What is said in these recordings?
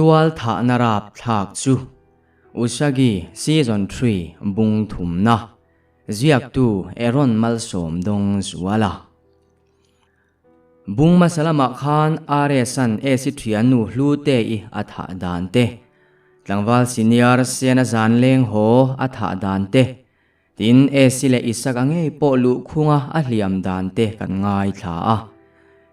Tual thahna rapthlak chu Usagi Season Three bung thumna ziaktu Aaron Malsawmdawng Zuala. Bung hmasa lamah khan RS-a'n AC thiannu Hlute-i a thah dan te, tlangval senior Sena zan leng haw a thah dan te, tin AC leh Isaka ngei pawh luhkhunga a hliam dan te kan ngaithla a.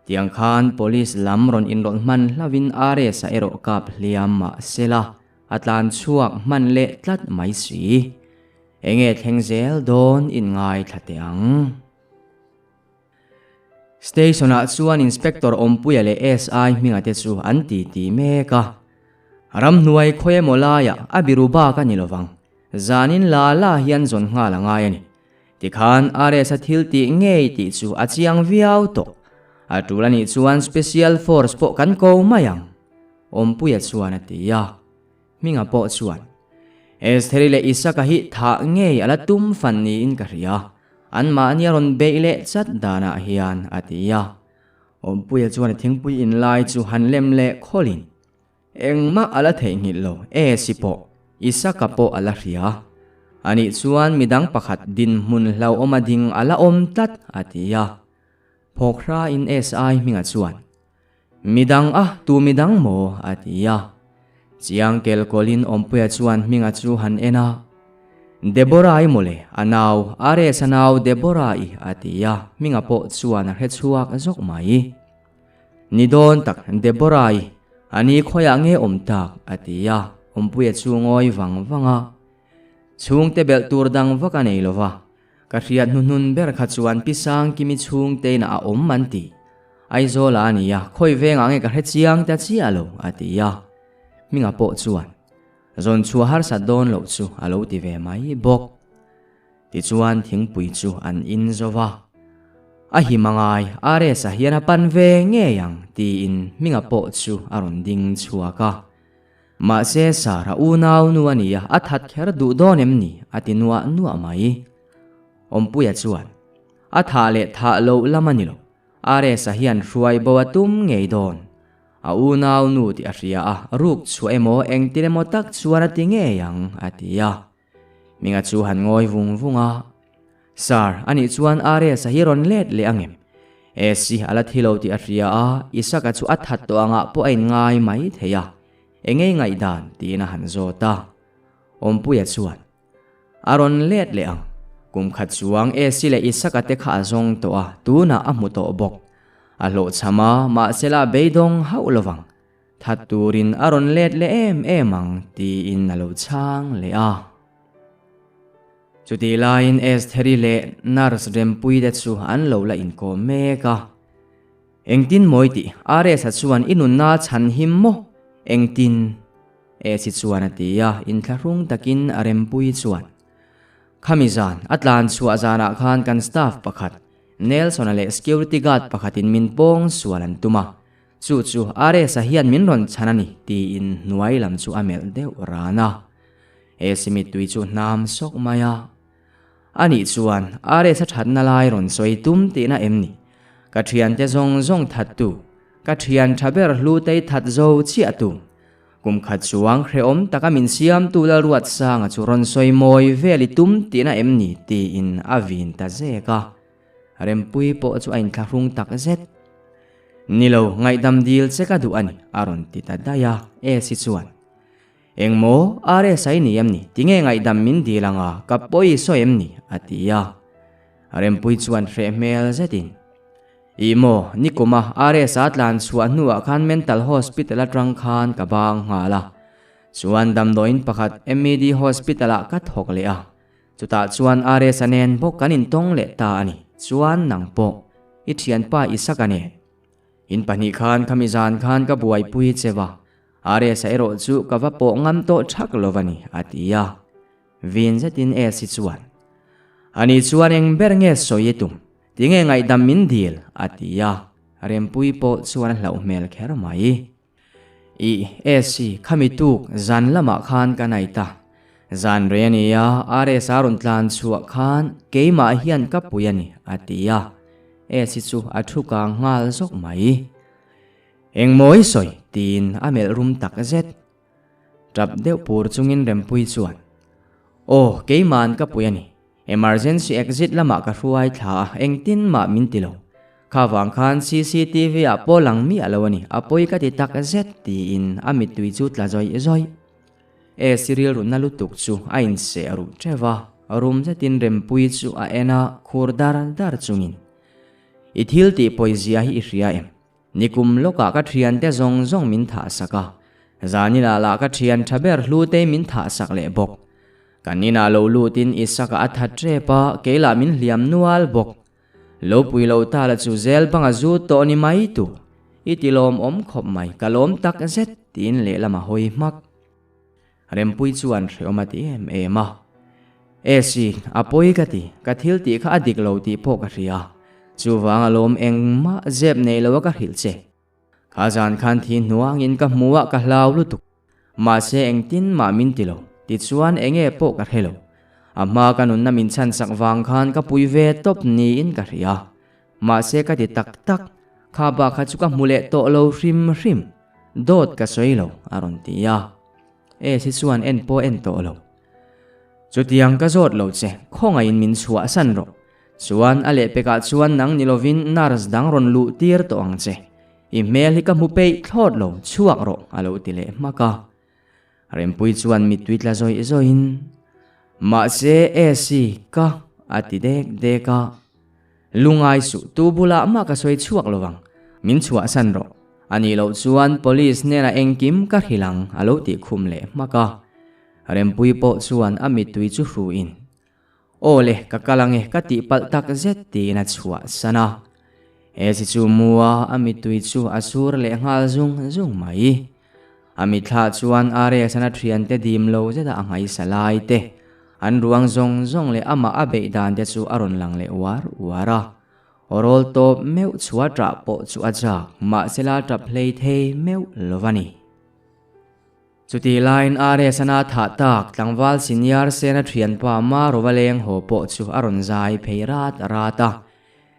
Tiang khan police lam rawn inrawlh hman hlauhin RS-a erawh kap hliam mah sela a tlan chhuak hman leh tlat mai si. Enge thleng zel dawn in ngaithla teh ang. Station ah chuan Inspector Awmpuia leh SI hminga te chu an ti ti mek a. Ramhnuai khawi emaw laiah a biru bak a ni lovang. Zanin la la hian zawn nghal a ngai a ni. Tikhan RS a thil tih ngei tih chu a chiang viau tawh. A tul a nih chuan Special Force pawh kan ko mai ang. Awmpuia chuan a ti a. Hminga pawh chuan, Estheri leh Isaka hi thah ngei a la tum fan niin ka hria, anmahni a rawn beih leh chat danah hian, a ti a. Awmpuia chuan a thingpui in lai chu han lem leh khawlin, Engmah a la theihnghilh lo, Esi pawh, Isaka pawh a la hria. Anih chuan midang pakhat dinhmun hlauhawma ding a la awm tlat, a ti a. Phawkhrain SI hminga chuan, Midang a, tu midang maw? a ti a. Chiang kel kawlin Awmpuia chuan hminga chu han en a. Deborah-i mawle, a nau, RS-a nau Deborah-i a ti a, hminga pawh chuan a hre chhuak zawk mai. Ni dawn tak, Deborah-i, a ni khawiah nge awm tak? a ti a, Awmpuia chu ngawi vang vang a. Chhungte belh tur dang vak a nei lo va, Ka hriat hnuhnun ber kha chuan Pi Sangkimi chhungtein a awm an ti. Aizawla a nia, khawi vengah nge ka hre chiang ta chiah lo, a ti a. Hminga pawh chuan, Zawn chhuah harsat dawn loh chu a lo ti ve mai bawk. Tichuan thingpui chu an in zo va. A him a ngai, RS-a hian a pan ve ngei ang, tiin Hminga pawh chu a rawn ding chhuak a. Mahse Sarah unau nu a nia, a that kher duh dawn em ni? a ti nuah nuah mai. Awmpuia chuan, A thah leh thah loh lam a ni lo, RS-a hian hruai bo a tum ngei dawn. A unau nu tih a hria a, ruk chhuah emaw engtin emaw tak chuan a ti ngei ang, a ti a. Minga chu han ngawi vung vung a, Sir, anih chuan RS-a hi rawn let leh ang em? AC a la thi lo tih a hria a, Isaka chu a that tawh angah pawh a inngai mai thei a, engei ngaihdan tiin a han zawt a. Awmpuia chuan, A rawn let leh ang. Kum khat chuang AC leh Isaka te kha a zawng tawh a, tunah a hmu tawh bawk. A hlawhchham a, mahsela a beidawng hauh lovang. That turin a rawn let leh em em ang tiin a lo chhang leh a. Chutih laiin Estheri leh nurse Rempuii te chu an lo la inkawm mek a. Engtin mawi tih RS-a chuan i nunna a chhan him maw? Engtin? Esi chuan a ti a, inthlahrung takin a Rempuii chuan, Khami zan, a tlan chhuah zanah khan kan staff pakhat, Nelson-a leh security guard pakhatin min pawng sual an tum a, Chu chu RS-a hian min rawn chhan a ni tiin hnuai lam chu a melh deuh ran a. AC mittui chu hnam sawk mai a. Anih chuan RS-a thatna lai rawn sawi tum tihna em ni? Ka thiante zawng zawng thattu, ka thian tha ber Hlutei that zo chiahtu, kum khat chuang hrehawm taka min siamtu Lalruatsanga chu rawn sawi mawi vel i tum tihna em ni tiin a vin ta zek a. Rempui pawh chu a inthlahrung tak zet. Ni lo, ngaihdam dil che ka duh a ni, a rawn ti ta daih a, Esi chuan. Engmaw, RS a i ni em ni? Tinge ngaihdam min dil anga, ka pawi i sawi em ni? a ti a. Rempui chuan hreh hmel zetin, Ih maw, nikuma RS a tlan chhuah hnuah khan Mental Hospital atang khan ka bang nghal a. Chuan damdawiin pakhat MED Hospital ah ka thawk leh a. Chutah chuan RS-a nen bawk kan intawng leh ta a ni. Chuan nang pawh, i thianpa Isaka nen. In pahnih khan khami zan khan ka buaipui che va, RS-a erawh chu ka va pawh ngam tawh thak lo va ni, a ti a. Vin zetin Esi chuan, Ani chuan eng ber nge sawi i tum? Tinge ngaihdam min dil? a ti a. Rempui pawh chuan a hlauh hmel kher mai. Ih, Esi, khami tuk zan lamah khan ka nai ta. Zan rei a nia, RS a rawn tlan chhuah khan keimah hian ka pui a ni, a ti a. Esi chu a thu kang nghal zawk mai. Engmaw i sawi? tiin a melh rum tak zet. Tap deuh pur chungin Rempuii chuan, Aw, keima'n ka pui a ni. Emergency exit lamah ka hruai thla a, engtin mah min ti lo. Kha vang khan cctv ah pawh lang miah lo a ni, a pawi ka ti tak zet, tiin a mittui chu tla zawih zawih. E Cyril rutna lutuk chu a inseh ruh teuh a, rum zetin Rempuii chu a en a, khur dar dar chungin, I thil tih pawizia hi i hria em? Nikum lawkah ka thiante zawng zawng min thah sak a, zaninah lah ka thian tha ber hlutei min thah sak leh bawk. Kan inah lo lutin Isaka a that tep a, keilah min hliam nual bawk. Lo pui lo ta la chu zel banga zu tawh ni mai tur. I ti lawmawm khawp mai, ka lawm tak zet tiin lehlam a hawi hmak. Rempui chuan hreawm a ti em em a. Esi, a pawi ka ti, ka thil tih kha a dik lo tih pawh ka hria. Chuvang a lawm engmah zep nei lo a ka hrilh che. Kha zan khan thi hnuangin ka hmu a ka hlau lutuk. Mahse engtin mah min ti lo, tichuan enge pawh ka hre lo. A hma ka nunna min chhansak vang khan ka pui ve tawp niin ka hria. Mahse ka ti tak tak, kha bak kha chu ka hmu leh tawh lo hrim hrim. Dawt ka sawi lo, a rawn ti a. Esi chuan en pawh en tawh lo. Chutiang ka zawt lo che, khawngaihin min chhuahsan rawh. Chuan a lehpekah chuan nang ni lovin nurse dang rawn luh tir tawh ang che. I hmel hi ka hmu peih thlawt lo, chhuak rawh, a lo ti leh hmak a. Rempui chuan mittui tla zawih zawihin, Mahse Esi, ka a ti dek dek a. Lungai suh, tu bulah mah ka sawi chhuak lo vang, min chhuahsan rawh. A nih loh chuan police hnenah engkim ka hrilh ang, a lo tih khum leh hmak a. Rempui pawh chuan a mittui chu hruin, Aw le, ka kal ang e, ka tih palh tak zet tiin a chhuahsan a. Esi chu mu a, a mittui chu a sur leh nghal zung zung mai. A mitthla chuan Ares-an a thiante dim lo zeta a nghaisa lai te, an ruang zawng zawng leh amah a beih dan te chu a rawn lang leh uar uar a. Awrawl tawp meuh chua ṭah pawh chu a chak, mahsela ṭap hlei thei meuh lo va ni. Chutih laiin Ares-an a thah tak tlangval senior Sena thianpa Marova leng haw pawh chu a rawn zai phei rat rat a.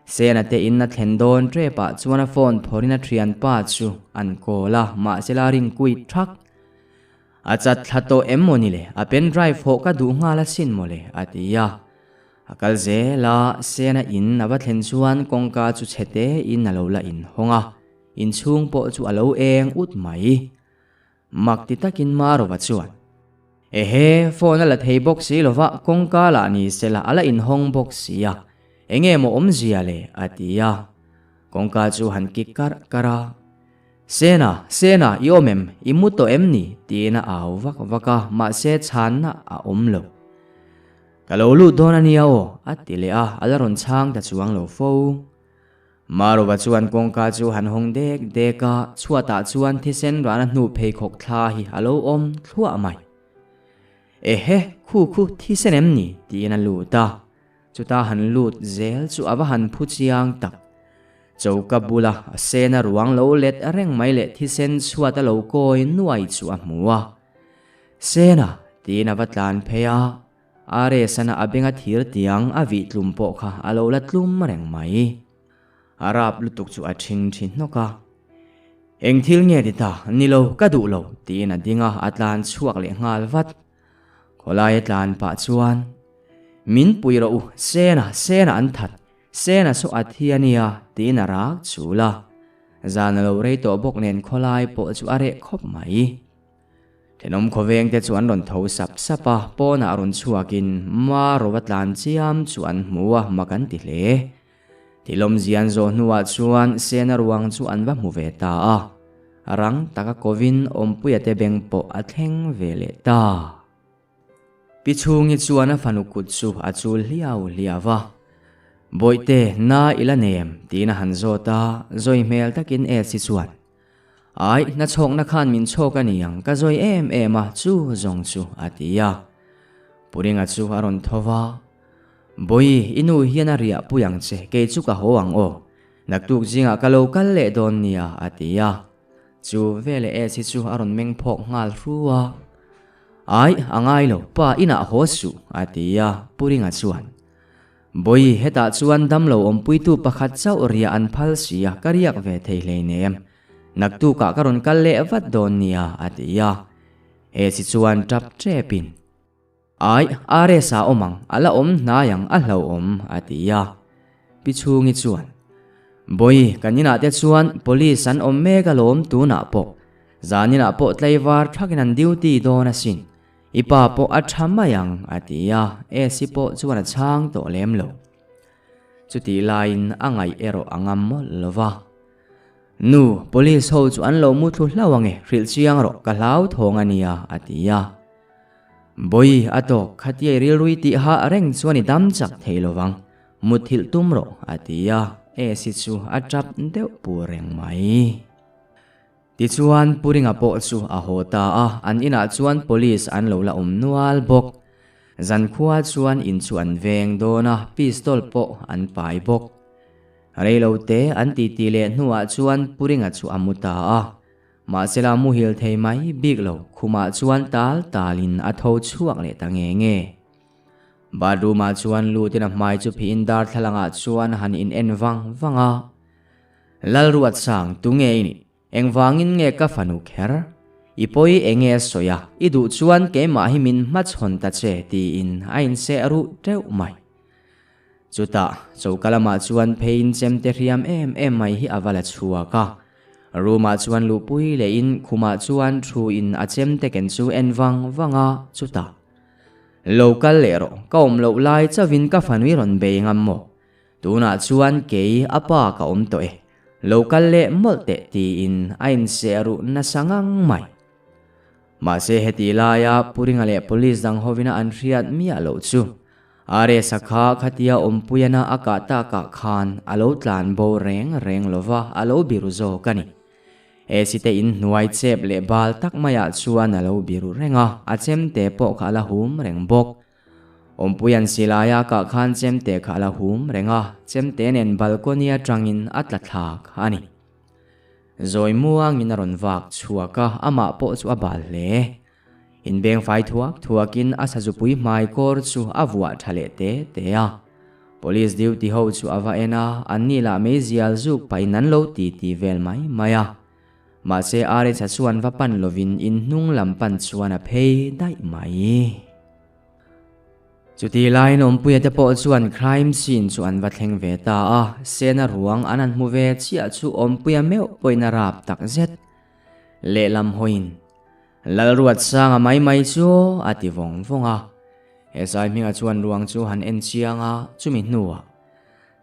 Sena te in a thlen dawn ṭepah chuan a phone phawrhin a thianpa chu an call a, mahsela ring kuit thak. A chat thla tawh em maw ni le, a pen drive hawh ka duh nghal asin maw le, a ti a. A kal zel a, Sena in a va thlen chuan kawngka chu chhe te in a lo la inhawng a, inchhung pawh chu a lo eng ut mai. Mak ti takin Marova chuan, Ehe, phone a la thei bawk si lova, kawngka lah ni sela a la inhawng bawk si a, enge maw awmzia le? a ti a. Kawngka chu han kik karh karh a, Sena, Sena, i awm em? I mu tawh em ni? tiin a au vak vak a, mahse chhanna a awm lo. Ka lo lut dawn a nia aw, a ti leh a, a la rawn chhang ta chuang lo fo. Marova chuan kawngka chu han hawng dek dek a, chhuatah chuan thisen rana hnu pheikhawk thla hi a lo awm thluah mai. Ehe, khu khu thisen em ni? tiin a lut a, chuta han lut zel chu a va han phu chiang tak. Choka bula a sena ruang lo let reng mai leh thisen chhuat a lo kawi nuai chu a hmu a. Sena! tiin a va tlan phei a. Aresana a benga thir tiang a vih tlum pawh kha a lo la tlum reng mai. A rap lutuk chu a ṭhing ṭhi hnawk a. Eng thil nge ti ta? Ni lo, ka duh lo, tiin a ding a, a tlan chhuak leh nghal vat. Khawlai a tlan pah chuan, Min pui rawh u, Sena, Sena an that, Sena saw a thi a nia, tiin a rak chul a. Zan a lo rei tawh bawk nen khawlai pawh chu a reh khawp mai. Thenawm khawveng te chu an rawn tho sap sap a, pawnah rawn chhuakin Ma Rova tlan chiam chu an hmu a, mak an ti hle. Thilawm zian zawh hnuah chuan Sena ruang chu an va hmu ve ta a, rang taka kovin Awmpuia te beng pawh a thleng ve leh ta. Pi Chhungi chuan a fanu kut chu a chul hliau hliau a, Bawihte, na i la nem? tiin a han zawt a, zawi hmel takin Esi chuan, Ai, hna chhawkna khan min chhawk a ni ang, ka zawi em em a, chu zawng chu, a ti a. Puringa chu a rawn tho va, Bawi, i nu hian a riah pui ang che, kei chu ka haw ang aw. Naktuk zingah ka lo kal leh dawn nia, a ti a. Chu veleh Esi chu a rawn meng phawk nghal hru a. Ai, a ngai lo, pa inah haw suh, a ti a, Puringa chuan. Bawi, hetah chuan damlo awmpuitu pakhat chauh riah an phal si a, ka riak ve thei hleinem. Naktukah ka rawn kal leh vat dawn nia a ti a. Esi chuan tap tepin, Ai, RS a awm ang, a la awm hnai ang, a hlauhawm a ti a. Pi Chhungi chuan, Bawi, kan inah te chuan police an awm mek alawm tunah pawh. Zaninah pawh tlaivar thakin an duty dawn asin. I pa pawh a tha mai ang a ti a, Esi pawh chuan a chhang tawh lem lo. Chutih laiin a ngaih erawh a ngam mawlh lo va. Nu, police ho chu an lo mu thlu hlauh ange, hrilh chiang rawh, ka hlau thawng a nia, a ti a. Bawi, a tawk, khatia i rilrui tih hah reng chuan i dam chak thei lo vang, mutthilh tum rawh, a ti a, Esi chu a tap deuh pur reng mai. Tichuan, Pu Ringa pawh chu a haw ta a, an inah chuan police an lo la awm nual bawk. Zankhua chuan in chu an veng dawn a, pistol pawh an pai bawk. Reilo te an titi leh hnuah chuan Pu Ringa chu a mu ta a. Mahsela muhil thei mai bik lo, khumah chuan tal talin a tho chhuak leh ta nge nge. Bathroom ah chuan lutin a hmai chu phihin darthlalangah chuan han in en vang vang a. Lalruatsang, tunge i nih? Engvangin nge ka fanu kher? I pawi enge a sawi a, i duh chuan keimah hi min hmachhawn ta che tiin a inseh ruh teuh mai. Chutah, choka lamah chuan pheiin chemte hriam em em mai hi a va la chhuak a. Room-ah chuan luhpui lehin khumah chuan thuin a chemte ken chu en vang vang a, chutah, Lo kal leh rawh, ka awm loh lai chauhin ka fanu i rawn bei ngam maw? Tunah chuan kei a pa ka awm tawh e, lo kal leh mawlh teh tiin a inseh ruh nasa ngang mai. Mahse heti laia Pu Ringa leh Police dang hovina an hriat miah loh chu RS-a kha khatia awmpuiana a kah takah khan a lo tlan bo reng reng lova a lo biru zawk a ni. Esi te in hnuai chep leh bal tak maiah chuan a lo biru reng a, a chemte pawh kha a la hum reng bawk. Awmpuia'n silaia kah khan chemte kha a la hum reng a, chemte nen balcony atangin a tla thlak a ni. Zawi muangin a rawn vak chhuak a, amah pawh chu a bal hle. Inbeng fai thuak thuakin a sazupui hmai kawr chu a vuah tha leh te te a. Police duty ho chu a va en a, anni lah meizial zuk pahin an lo ti ti vel mai mai a. Mahse Aretha chuan va pan lovin in hnung lam pan chuan a phei daih mai. Chuti laiin Awmpuia te pawh chuan crime scene chu an va thleng ve ta a, Sena ruang an han hmu ve chiah chu Awmpuia meuh pawhin a rap tak zet. Lehlam hawiin, Lalruatsanga mai mai chu a ti vawng vawng a. He Saihminga chuan ruang chu han en chiang a, chumi hnuah,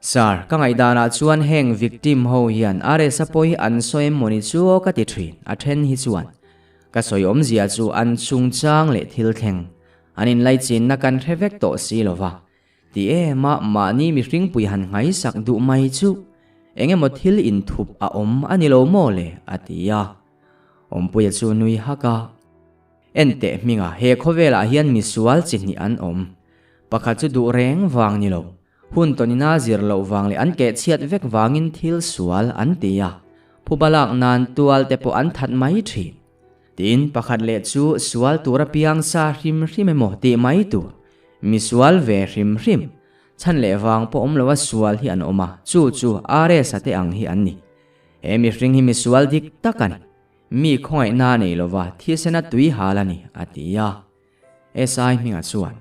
Sir, ka ngaihdanah chuan heng victim ho hian RS-a pawh hi an sawi em mawni chu aw ka ti thin, a then hi chuan. Ka sawi awmzia chu an chungchang leh thil thleng, an inlaichinna kan hre vek tawh si lova, ti em a mahni mihringpui han nghaisak duh mai chu eng emaw thil inthup a awm a ni lo maw le a ti a. Awmpuia chu nui hak a. Enteh hminga he khawvelah hian misual chi hnih an awm. Pakhat chu duh reng vang ni lo. Hun tawnina zir loh vang leh an keh chhiat vek vangin thil sual an ti a, phuba lak nan tual te pawh an that mai thin. Tin, pakhat leh chu sual tur a piang sa hrim hrim emaw tih mai tur, mi sual ve hrim hrim, chhan leh vang pawh awm loa sual hi an awm a, chu chu RS-a te ang hi an ni. He mihring hi mi sual dik tak a ni. Mi khawngaihna nei lova thisena tui hal a ni, a ti a. SI hmingah chuan,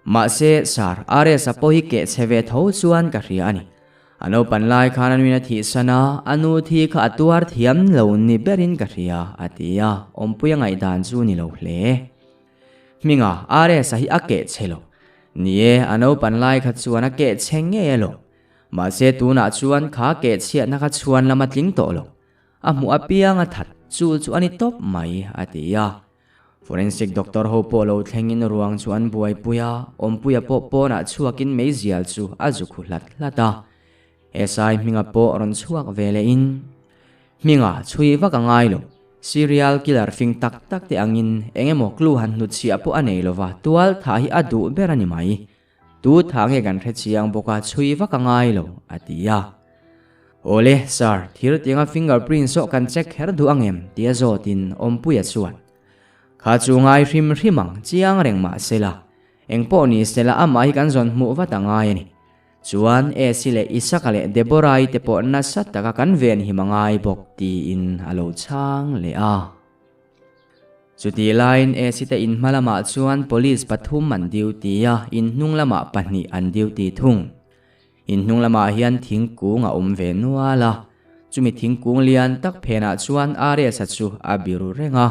Mahse, Sir, RS-a pawh hi keh chhe ve tho chuan ka hria a ni. A naupan lai khan a nuin a thihsan a, a nu thi kha a tuar thiam lo ni berin ka hria, a ti a, awmpui a ngaihdan chu ni lo hle. Hminga, RS-a hi a keh chhe lo. Ni e, a naupan lai kha chuan a keh chhe ngei alawm. Mahse, tunah chuan kha keh chhiatna kha chhuan lam a tling tawh lo. A hmuh apiang a that, chu chu a ni tawp mai, a ti a. Forensic doctor ho pawh lo thlengin ruang chu an buaipui a, Awmpuia pawh pawnah chhuakin meizial chu a zu khu hlat hlat a. SI Hminga pawh rawn chhuak ve lehin, Hminga, chhui vak a ngai lo. Serial killer fing tak tak te angin eng emaw clue han hnutchhiah pawh a nei lova, tual thah hi a duh ber a ni mai. Tu tha nge kan hre chiang bawk a, chhui vak a ngai lo, a ti a. Awle, Sir, thil tianga finger print sawh kan check kher duh ang em? tia zawtin Awmpuia chuan, Kha chu ngai hrim hrim ang, chiang reng mah sela. Engpawh ni sela amah hi kan zawn hmuh vat a ngai a ni. Chuan Esi leh Isaka leh Deborah-i te pawh nasa taka kan venhim a ngai bawk tiin a lo chhang leh a. Chutih laiin Esi te in hma lamah chuan police pathum an duty a, in hnung lamah pahnih an duty thung. In hnung lamah hian thingkung a awm ve nual a, chumi thingkung lian tak phenah chuan RS-a chu a biru reng a.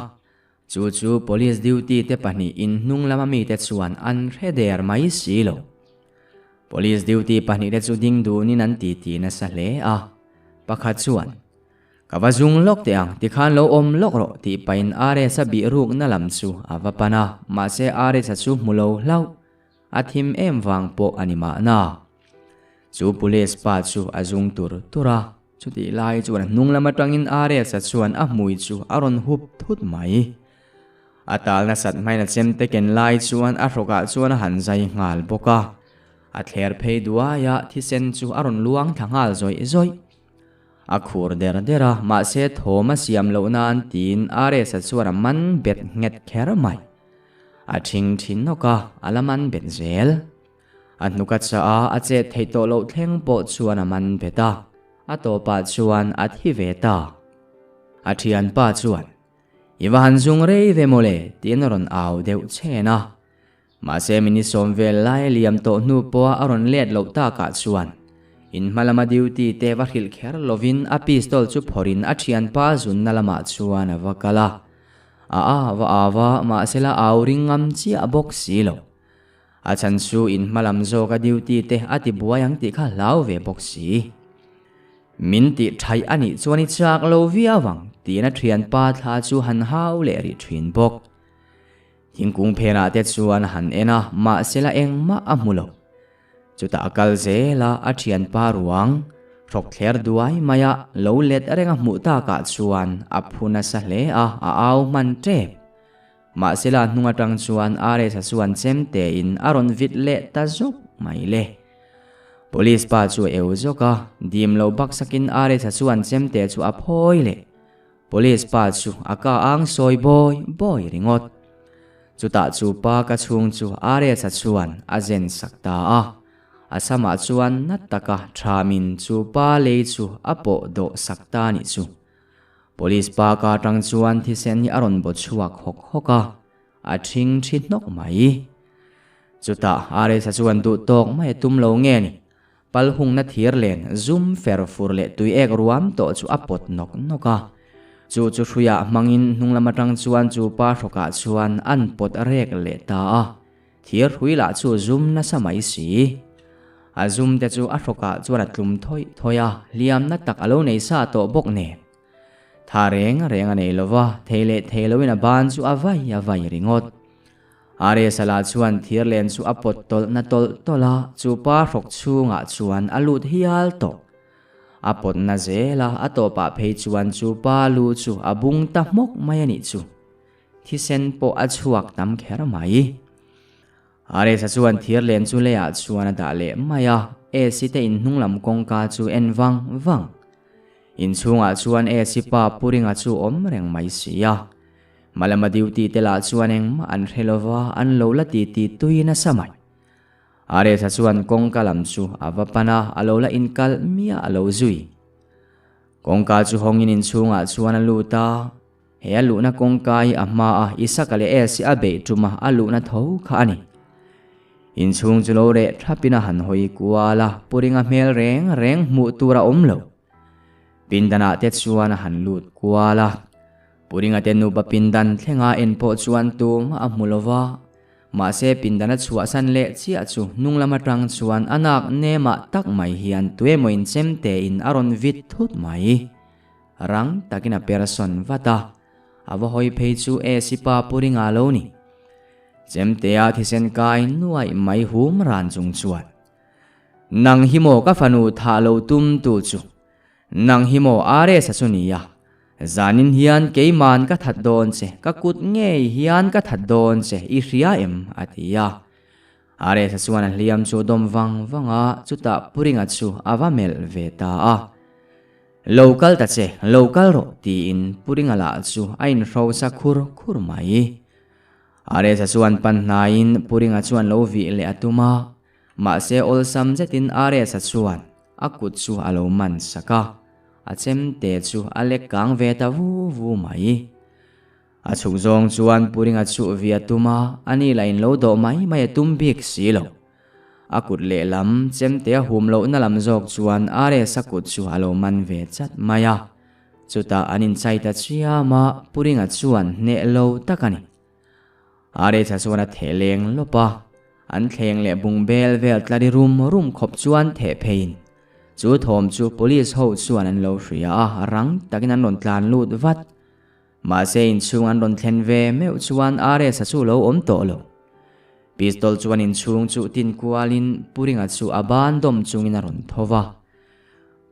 Chu chu police duty te pahnih in hnung lama mite chuan an hre der mai si lo. Police duty pahnih te chu ding dunin an titi nasa hle a. Pakhat chuan, Ka va zung lawk teh ang, tikhan lo awm lawk rawh tih pahin RS a bih rukna lam chu a va pan a, mahse RS a chu hmu lo hlauh. A thim em vang pawh a ni mahna. Chu police pa chu a zung tur tur a. Chutih lai chuan a hnung lam atangin RS-a chuan a hmui chu a rawn hup thut mai. A tal nasat hmain a chemte ken lai chuan a hrawkah chuan a han zai nghal bawk a. A thler phei duai a, thisen chu a rawn luang thla nghal zawih zawih. A khur der der a, mahse thawm a siam loh nan tiin RS-a chuan a man bet nghet kher mai. A thing thin nawk a, a la man bet zel. A hnuka chah a, a chet theih tawh loh thleng pawh chuan a man bet a, a tawpah chuan a thi ve ta. A thianpa chuan, I va han zung rei ve mawle, tiin a rawn au deuh chhen a. Mahse mini sawm vel lai a liam tawh hnu pawha a rawn let loh takah chuan, in hma lama duty te va hrilh kher lovin a pistol chu phawrhin a thianpa zunna lamah chuan a va kal a. A a va au a, mahse la au ring ngam chiah bawk si lo. A chhan chu in hma lam zawk a duty te a ti buai ang tih kha hlau ve bawk si. Min tih thaih a nih chuan i chak lo viau ang tiin a thianpa thla chu han hau leh rih thin bawk. Thingkung phenah te chuan han en a, mahsela engmah a hmu lo. Chutah a kal zel a, a thianpa ruang hrawk thler duai mai a, lo let reng a hmuh takah chuan a phu nasa hle a, a au hman tep. Mahsela hnung atang chuan RS-a chuan chem tein a rawn vit leh ta zawk mai le. Police pa chu a eu zawk a, dim lo bak sakin RS-a chuan chem te chu a phawi leh. Police pa chu a ka ang sawi bawi bawi ringawt. Chutah chu pa ka chhung chu RS-a chuan a zen sak ta a. A samah chuan na taka thamin chu pa lei chu a pawh dawh sak ta nih chu. Police pa ka atang chuan thisen hi a rawn baw chhuak hawk hawk a, a thing thi hnawk mai. Chutah RS-a chuan duh tawk mai a tum lo nge ni, pal hungna thir len zum fer fur leh tui ek ruam tawh chu a pawt nawk nawk a. Chu chu hruiah hmangin hnung lam atang chuan chu pa hrawkah chuan an pawt rek leh ta a. Thir hrui lah chu zum nasa mai si. A zum te chu a hrawkah chuan a tlum thawih thawih a, hliamna tak a lo nei sa tawh bawk nen. Tha reng reng a nei lo va, thei leh thei loin a ban chu a vai a vai ringawt. RS-a lah chuan thir len chu a pawt tawlh na tawlh tawlh a, chu pa hrawk chhungah chuan a lut hial tawh. A pawt na zel a, a tawpah phei chuan chu pa lu chu a bung ta hmawk mai a nih chu. Thisen pawh a chhuak tam kher mai. Aresa chuan thir len chu leiah chuan a dah leh mai a, Esi te inhnung lam kawngka chu en vang vang. Inchhungah chuan Esi pa Pu Ringa chu awm reng mai si a. Hmalama duty te lah chuan engmah an hre lova, an lo la ti ti tui nasa mai. Aresa chuan kawngka lam chu a va pan a, a lo la inkalh miah a lo zui. Kawngka chu hawngin inchhungah chuan a lut a. He a luhna kawngka hi a hma a Isaka leh Esi a beih ṭuma a luhna tho kha a ni. Inchhung chu lo reh ṭhapin a han hawi kual a, Puringa hmel reng reng hmuh tur a awm lo. Pindanah te chuan a han lut kual a, Puringa te nupa pindan thlenga en pawh chuan tumah a hmu lo va, mahse pindan a chhuahsan leh chiah chu hnung lam aṭang chuan a nak nemah tak mai hian tuemaw inchem tein a rawn vit thut mai. Rang takin a per sawn vat a, a va hawi phei chu AC pa pu ringa lo ni. Chemtea thisen kai nuaih mai hum ran chung chuan, Nang hi maw ka fanu thah lo tum tu chu? Nang hi maw RS-a chu nia? Zanin hian keiman ka that dawn che, ka kut ngei hian ka that dawn che, i hria em? a ti a. RS-a chuan a hliam chu dawm vang vang a, chutah pu ringa chu a va melh ve ta a. Lo kal ta che, lo kal rawh, tiin Pu Ringa lah chu a inhrosa khur khur mai. Aresa chuan pan hnaiin Pu Ringa chuan lo vih leh a tum a. Mahse awlsam zetin RS-a chuan a kut chu a lo man sak a, a chemte chu a lek kang ve ta vu vu mai. A chhuk zawng chuan Puringa chu via tum a, ani lah in lo dawh mai mai a tum bik si lo. A kut lehlam chemte a hum lohna lam zawk chuan RS-a kut chu a lo man ve chat mai a. Chutah an inchai ta chiam a, Puringa chuan hneh lo tak a ni. RS-a chuan a theh leng lawp a, an thleng leh bung bel vel tla ri rum rum khawp chuan theh pheiin chu thawm chu police ho chuan an lo hria a, rang takin an rawn tlan lut vat. Mahse inchhung an rawn thlen ve meuh chuan RS-a chu lo awm tawh lo. Pistol chuan inchhung chu tin kualin Puringa chu a ban dawm chungin a rawn tho va.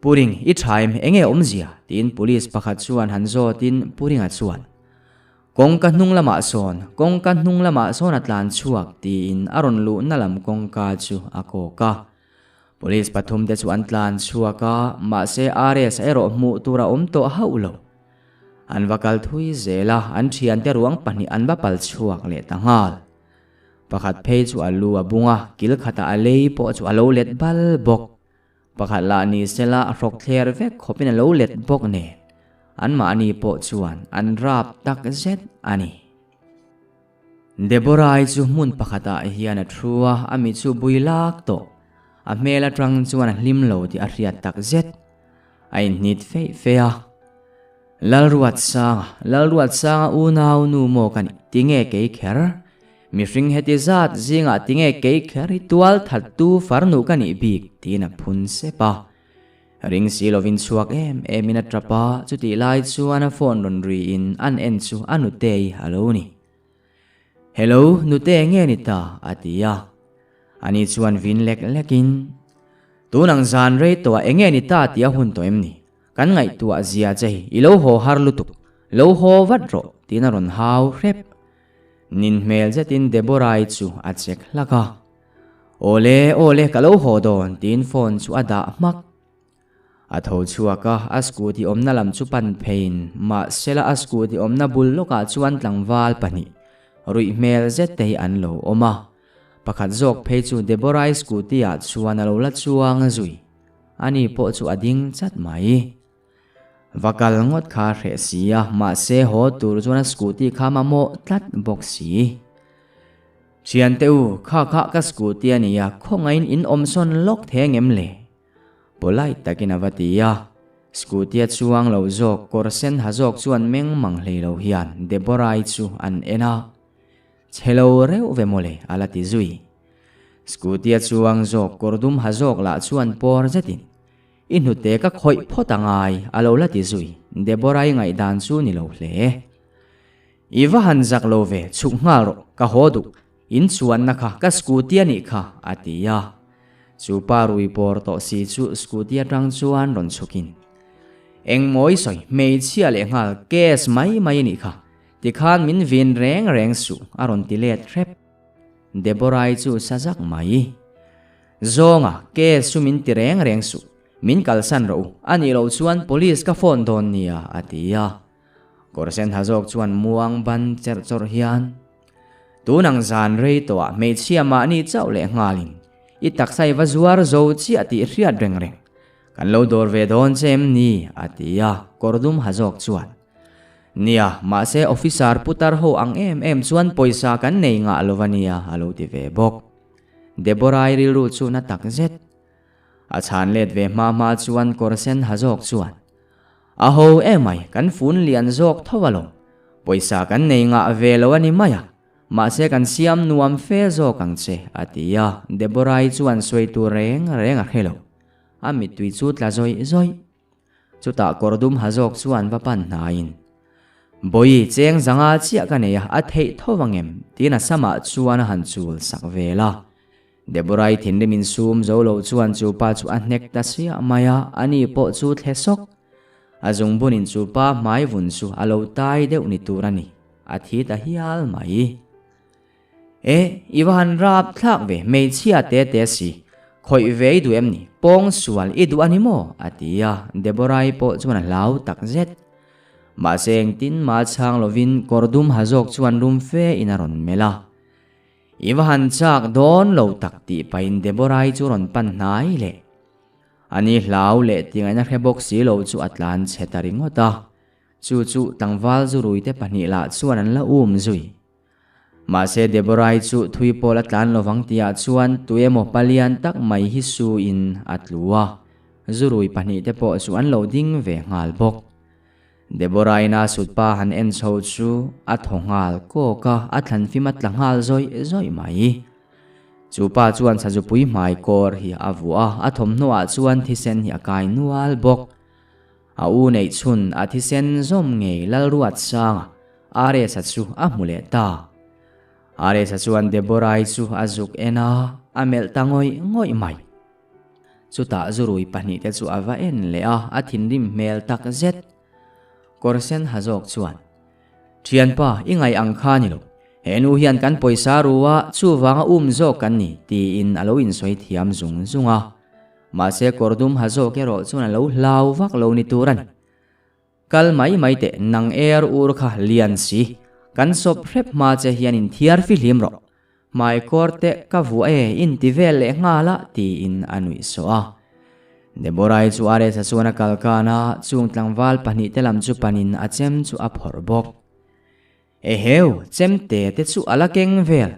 Puring, i tha em? Enge awmzia? tiin police pakhat chuan han zawtin Puringa chuan, Kawngka hnung lamah sawn, kawngka hnung lamah sawn a tlan chhuak, tiin a rawn luhna lam kawngka chu a kawk a. Police pathumte chu an tlan chhuak a, mahse RS erawh hmuh tur a awm tawh hauh lo. An va kal thui zel a, an thiante ruang pahnih an va pal chhuak leh ta nghal. Pakhat phei chu a lu a bung a, kil khatah a lei pawh chu a lo let bal bawk. Pakhat lah ni sela a hrawk thler vek khawpin a lo let bawk nen, anmahni pawh chuan an rap tak zet a ni. Deborah-i chu hmun pakhatah hian a thu a, a mi chu bui lak tawh. A hmel atang chuan a hlim lo tih a hriat tak zet. A inhnit feih feih a. Lalruatsanga, Lalruatsanga unau nu maw ka nih? Tinge kei kher? Mihring heti zat zingah tinge kei kher hi tual thattu farnu ka nih bik? tiin a phun sep a. Ring si lovin chhuak em emin a tap a, chutih lai chuan a phone rawn riin an en chu a nutei a lo ni. Hello, nute nge ni ta? a ti a. Ani chuan vin lek lekin, Tun ang zan rei tawh ah enge ni ta tih a hun tawh em ni? Kan ngaihtuah zia che hi i lo haw har lutuk, lo haw vat rawh tiin a rawn hau hrep. Nin hmel zetin Deborah-i chu a chek hlak a. Awle, awle, ka lo haw dawn tiin phone chu a dah hmak. A tho chhuak a, a scooty awmna lam chu pan pheiin mahsela a scooty awmna bul lawkah chuan tlangval pahnih ruih hmel zet te hi an lo awm a. Pakhat zawk phei chu Deborah-i scooty ah chuan a lo la chuang a zui. Ani pawh chu a ding chat mai. Va kal ngawt kha a hreh si a, mahse haw tur chuan a scooty kha mamawh tlat bawk si. Thiante u, kha kha ka scooty a nia, khawngaihin in awm sawn lawk thei angem le? Polite takin a va ti a, scooty a chuang lo zawk, kawr sen ha zawk chuan meng mang hlei lo hian Deborah-i chu an en a, Chhe lo reuh ve mawle a la ti zui. Scooty a chuang zawk, kawr dum ha zawk lah chuan pawr zetin, I hnute ka khawih phawt a ngai a lo la ti zui, Deborah-i ngaihdan chu ni lo hle. I va han zak lo ve, chhuk nghal rawh, ka haw duh, In chuanna kha ka scooty a nih kha, a ti a. Chu pa rui pawr tawh si chu scooty atang chuan rawn chhukin, Eng mawi sawi, hmeichhia leh nghal case mai mai a nih kha, tikhan min vin reng reng suh, a rawn ti let hrep. Deborah-i chu sa zak mai. Zawnga, case chu min ti reng reng suh, min kalsan rawh u, a nih loh chuan police ka phone dawn nia, a ti a. Kawr sen ha zawk chuan muang ban cherh chawrh hian, Tun ang zan rei tawhah hmeichhia mahni chauh leh nghalin i taksa i va zuar zo chiah tih hriat reng reng. Kan lo dawr ve dawn che em ni? a ti a, kawr dum ha zawk chuan. Nia, mahse officer putar ho ang em em chuan pawisa kan nei ngah lo va nia a lo ti ve bawk. Deborah-i rilru chu na tak zet. A chhan let ve hma hma chuan kawr sen ha zawk chuan, A ho emai, kan fun lian zawk tho alawm. Pawisa kan nei ngah ve lo a ni mai a, mahse kan siam nuam fe zawk ang che, a ti a, Deborah-i chuan sawi tur reng reng a hre lo. A mittui chu tla zawih zawih. Chutah kawr dum ha zawk chuan va pan hnaiin, Bawi, cheng zanga chiah ka nei a, a theih tho vang em? tiin a samah chuan a han chul sak vel a. Deborah-i thinrim insum zo lo chuan chu pa chu a hnek ta siah mai a, ani pawh chu thle sawk. A zungbunin chu pa hmai vun chu a lo tai deuh ni tur a ni, a thi ta hial mai. E, i va han rap thlak ve, hmeichhia te te si, khawih ve i duh em ni, pawng sual i duh a ni maw? a ti a, Deborah-i pawh chuan a hlau tak zet. Mahse engtin mah chhang lovin kawr dum ha zawk chuan rum fe in a rawn melh a. I va han chak dawn lo tak tih pahin Deborah-i chu rawn pan hnai leh. Ani hlau leh tingaihna hre bawk si lo chu a tlan chhe ta ringawt a. Chu chu tlangval zuruite pahnih lah chuan an la um zui. Mahse Deborah-i chu thui pawl a tlan lovang tihah chuan tuemaw palian tak mai hi su in a tlu a, zurui pahnihte pawh chu an lo ding ve nghal bawk. Deborah-in a sut pa han en chho chu a thaw nghal kawk a, a thlanfim a tla nghal zawih zawih mai. Chu pa chuan sazupui hmai kawr hi a vuah a, a thawmhnaw ah chuan thisen hi a kai nual bawk. A u neih chhun a thisen zawm ngei Lalruatsanga Aresa chu a hmu leh ta. Aresa chuan Deborah-i chu a zuk en a, a melh ta ngawih ngawih mai. Chutah zurui pahnihte chu a va en leh a, a thinrim hmel tak zet. Kawr sen ha zawk chuan, Thianpa, i ngaih ang kha ni lo. He nu hian kan pawisa ru a, chuvanga um zawk kan ni, tiin a lo insawi thiam zung zung a. Mahse kawr dum ha zawk erawh chuan a lo hlau vak lo ni tur a ni. Kal mai mai teh, nang er ur kha lian si. Kan sawp hrep hma che hian inthiar fihlim rawh. Hmaikawr te ka vuah e inti vel leh nghal a tiin a nuih sawh a. Deborah-i chu Ares-a chuan a kal kan a, chung tlangval pahnih te lam chu panin a chem chu a phawrh bawk. Eheu, chem te te chu a la keng vel,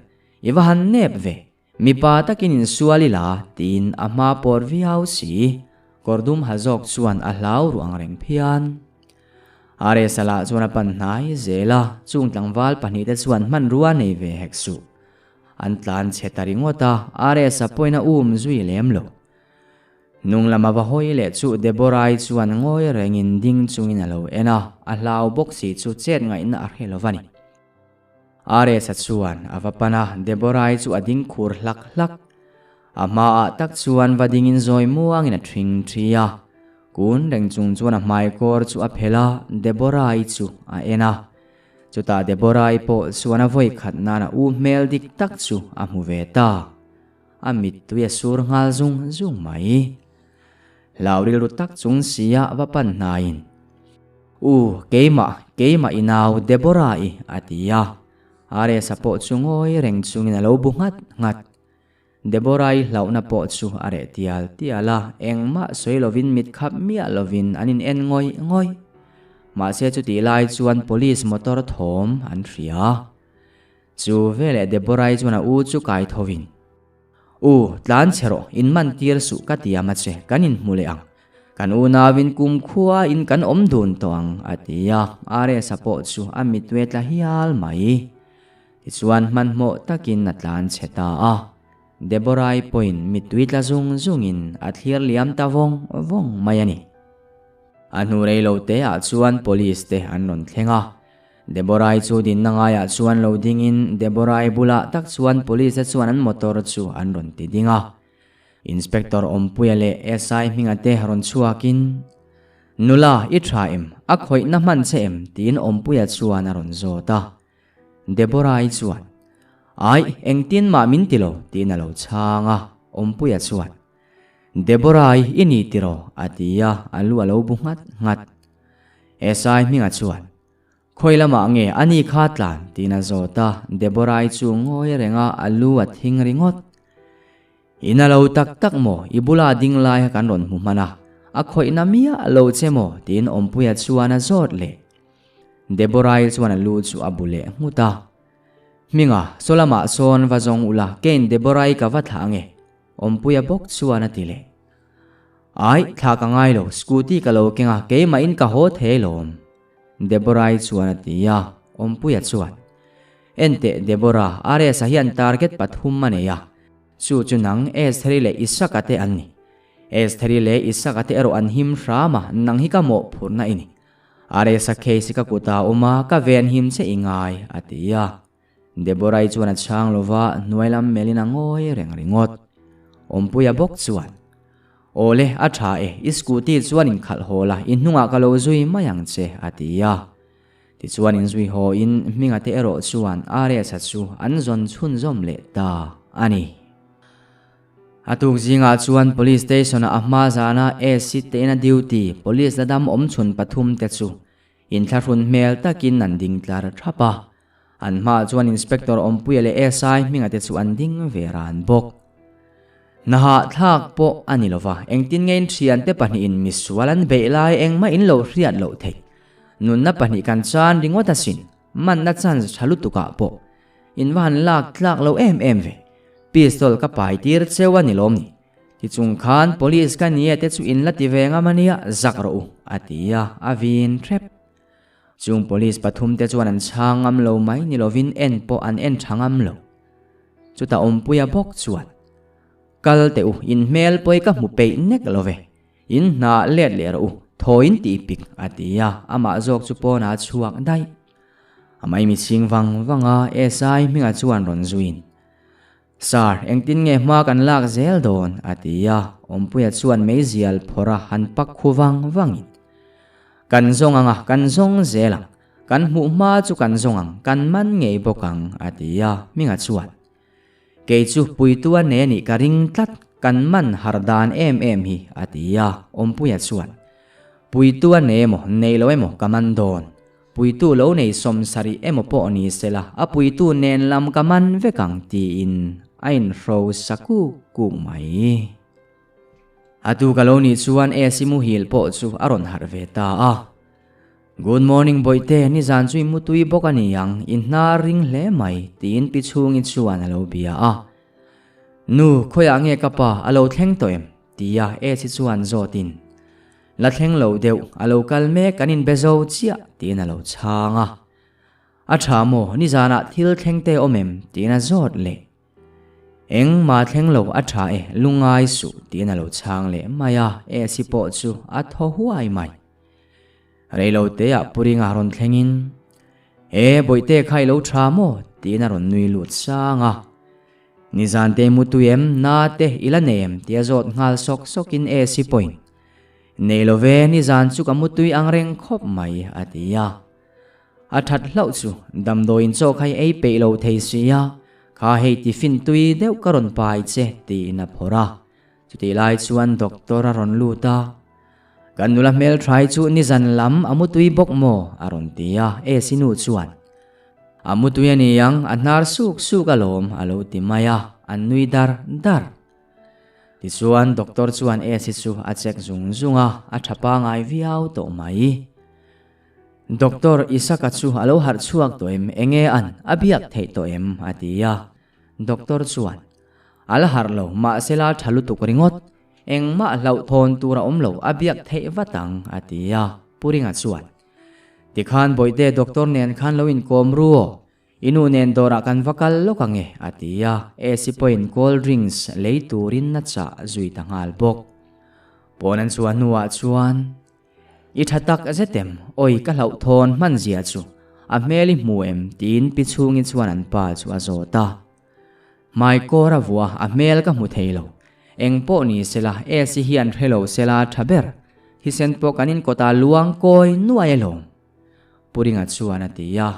i va han nep ve, mipa takin insual ila tiin a hma pawr viau si. Kawr dum ha zawk chuan a hlau ruh ang reng phian. Aresa lah chuan a pan hnai zel a, chung tlangval pahnihte chuan hmanrua nei ve hek suh. An tlan chhe ta ringawt a, Aresa pawhin a um zui lem lo. Hnung lama va hawi leh chu Deborah-i chuan ngawi rengin ding chungin a lo en a, a hlau bawk si chu chet ngaihna a hre lo va ni. Aresa chuan a va pan a, Deborah-i chu a ding khur hlak hlak. A hmaah tak chuan va dingin zawi muangin a ṭhing ṭhi a. Kun reng chung chuan a hmaikawr chu a phelh a, Deborah-i chu a en a. Chutah Deborah-i pawh chuan a vawi khat nan a u hmel dik tak chu a hmu ve ta. A mittui a sur nghal zung zung mai. Hlau rilru tak chung sia va pan hnaiin, U, keimah, keimah i nau Deborah-i, a ti a. Aresa pawh chu ngawi reng chungin a lo bu nghat nghat. Deborah-i hlauhna pawh chu a reh tial tial a, engmah sawi lovin mit khap miah lovin an in en ngawih ngawih. Mahse chutih lai chuan police motor thawm an hria. Chu veleh Deborah-i chuan a u chu kai thovin, U, tlan chhe rawh, in man tir suh ka ti a mache, kan inhmu leh ang. Kan unauin kum khua in kan awm dun tawh ang, a ti a, Aresa pawh chu a mitwe tla hial mai. Tichuan hmanhmawh takin a tlan chhe ta a. Deborah-i pawhin mittui tla zung zungin a thlir liam ta vawng vawng mai a ni. A hnu rei lo te ah chuan police te an rawn thleng a. Deborah-i chu dinna ngaiah chuan lo dingin Deborah-i bulah tak chuan police te chuan an motor chu an rawn ti ding a. Inspector Awmpuia leh SI hminga te rawn chhuakin, Nula, i tha em? A khawihna hman che em? tiin Awmpuia chuan a rawn zawt a. Deborah-i chuan, Aih, engtin mah min ti lo, tiin a lo chhang a. Awmpuia chuan, Deborah-i i ni tiraw? a ti a, a lu a lo bu nghat nghat. SI hminga chuan, Khawi lamah nge a ni kha tlan? tiin a zawt a, Deborah-i chu ngawi reng a, a lu a thing ringawt. I na lo tak tak maw? I bula ding lai kha kan rawn hmu hman a, a khawihna miah lo che maw? tiin Awmpuia chuan a zawt leh. Deborah-i chuan a lu chu a bu leh nghut a, Hminga, saw lamah sawn va zawng ula, keiin Deborah-i ka va thlah ange, Awmpuia bawk chuan a ti leh. Aih, thla ka ngai lo, scooty ka lo keng a, keimahin ka haw thei alawm. Deborah-i chuan a ti a, Awmpuia chuan, Enteh Deborah, Ares-a hian target pathum a nei a, chu chu nang Estheri leh Isaka te an ni. Estheri leh Isaka te erawh an him hram a, nang hi ka mawhphurhna i ni. Ares-a case hi ka kutah a awm a, ka ven him che i ngai, a ti a. Deborah-i chuan a chhang lo va, hnuai lam melhin a ngawi reng ringawt. Awmpuia bawk chuan, Awle, a tha e, i scooty chuan inkhalh haw la, i hnungah ka lo zui mai ang che, a ti a. Tichuan inzui hawin Hminga te erawh chuan Aresa chu an zawn chhunzawm leh ta a ni. A tuk zingah chuan Police Station-ah a hma zana AC te ina duty Police la dam awm chhun pathum te chu inthlahrun hmel takin an ding tlar thap a. An hmaah chuan Inspector Awmpuia leh SI hminga te chu an ding ve ran bawk. Hnahahthlak pawh a ni lova, engtin nge in thiante pahnihin misual an beih lai engmah in lo hriat loh theih. Nunna pahnih kan chan ringawt asin, manna chance tha lutukah pawh in va han lak tlak lo em em ve. Pistol ka pai tir cheu a ni lawm ni. Tichung khan police ka ni e te chu in la ti ve ngam ania, zak rawh u, a ti a, a vin hrep. Chung police pathum te chuan an chhang ngam lo mai ni lovin en pawh an en tha ngam lo. Chutah Awmpuia bawk chuan, Kal teh u, in hmel pawi ka hmu peih nek lo ve. In hna let leh rawh u, thawiin tih pik, a ti a, amah zawk chu pawnah a chhuak daih. A maimi chhing vang vang a, SI hmingah chuan rawn zuiin, Sir, engtin nge hma kan lak zel dawn? a ti a, Awmpuia chuan meizial phawrh a han pak khu vang vangin, Kan zawng ang a, kan zawng zel ang. Kan hmuh hma chu kan zawng ang, kan man ngei bawk ang, a ti a, Hminga chuan, Kei chu puitu a nei a nih ka ring tlat, kan man har dan em em hi, a ti a, Awmpuia chuan, Puitu a nei emaw, nei lo emaw ka man dawn. Puitu lo nei sawmsarih emaw pawh ni sela, a puitu nen lam ka man vek ang tiin a inhro sa kuk kuk mai. A tu ka lo nih chuan Esi muhil pawh chu a rawn harh ve ta a. Good morning bawihte, nizan chu i mutui bawk a ni ang, i hnar ring hle mai tiin pi chhungi chuan a lo bia a. Nu, khawiah nge ka pa a lo thleng tawh em? tia Esi chuan zawtin. La thleng lo deuh, a lo kal mek kan inbe zo chiah tiin a lo chhang a. A tha maw, nizanah thil thleng te awm em? tiin a zawt leh. Engmah thleng lo a tha e, lungai suh tiin a lo chhang leh mai a, Esi pawh chu a thaw huai mai. Reilo teah Puringa rawn thlengin, E, bawihte kha i lo tha maw? tiin a rawn nui lut sang a. Nizan te mutui em, na te i la nei em? tia zawt nghal sawk sawkin Esi pawhin, Nei lo ve, nizan chu ka mutui ang reng khawp mai, a ti a. A that hlauh chu damdawiin chaw kha i ei peih lo thei si a, kha hei tiffin tui deuh ka rawn pai che, tiin a phawrh a. Chutih lai chuan doctor a rawn lut a, Kan nula hmeltha chu nizan lam a mutui bawk maw? a rawn ti a, Esi nu chuan, A mutui a ni ang, a hnar suk suk alawm, a lo ti mai a, an nui dar dar. Tichuan doctor chuan Esi chu a check zung zung a, a tha pangai viau tawh mai. Doctor Isaka chu a lo harh chhuak tawh em, enge an, a biak theih tawh em? a ti a, doctor chuan, A la harh lo, mahse la tha lutuk ringawt. Engmah hlauhthawn tur a awm lo, a biak theih vat ang, a ti a, Pu Ringa chuan. Tikhan Bawihte doctor nen khan lo inkawm ru aw, i nu nen dawrah kan va kal lawk ang e, a ti a, AC pawhin cold drinks lei turin a chah zui ta nghal bawk. Pawn an chhuah hnuah chuan, I tha tak zet em? Awi ka hlauhthawn hman zia chu, a hmel i hmu em? tiin pi chhungi chuan an pa chu a zawt a. Hmaikawr a vuah a hmel ka hmu thei lo. Eng pawh ni sela, AC hian hre lo sela tha ber. Thisen pawh kan inkawtah luang kawi nuai alawm. Pu Ringa chuan a ti a.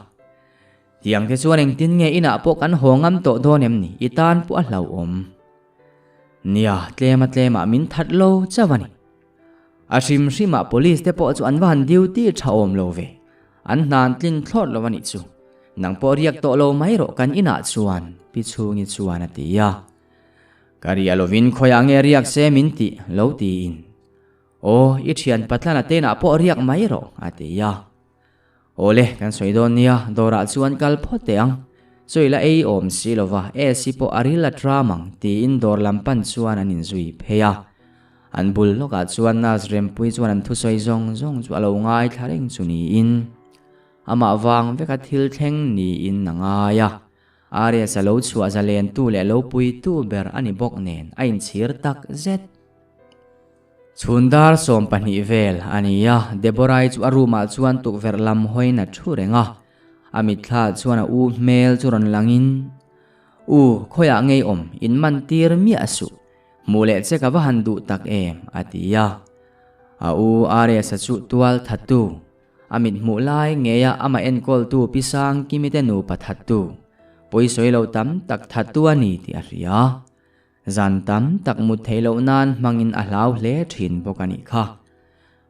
Tiang te chuan engtin nge inah pawh kan haw ngam tawh dawn em ni? I tan pawh a hlauhawm. Nia, tlema tlemah min that lo chauh a ni. A hrim hrimah police te pawh chu an va han duty tha awm lo ve. An hnan tlin thlawt lo a nih chu. Nang pawh riak tawh lo mai rawh kan inah chuan, Pi Chhungi chuan a ti a. Ka riah lovin khawiah nge riak se min tih lo tiin. Aw, i thian Patlana te inah pawh riak mai rawh, a ti a. Awle, kan sawi dawn nia, dawrah chuan kal phawt teh ang. Chawi la ei awm si lova, AC pawh a ril a tram ang, tiin dawr lam pan chuan an inzui phei a. An bul lawkah chuan nurse Rempui chuan an thusawi zawng zawng chu a lo ngaithla reng chu niin, amah vang veka thil thleng niin a ngai a. Arias a lo chhuah zalentu leh lo puitu ber a ni bawk nen a inchhir tak zet. Chhun dar 12 vel a ni a, Deborah-i chu a room-ah chuan tukverh lam hawiin a thu reng a. A mitthla chuan a u hmel chu rawn langin, U, khawiah ngei awm, in man tir miah suh. Hmuh leh che ka va han duh tak em, a ti a. A u Arias-a chu tual thattu, a mit hmuh lai ngeia amah enkawltu Pi Sangkimi te nupa thattu, pawisawi lo tam tak thattu a ni tih a hria. Zan tam tak mut theih loh nan hmangin a hlau hle thin bawk a nih kha.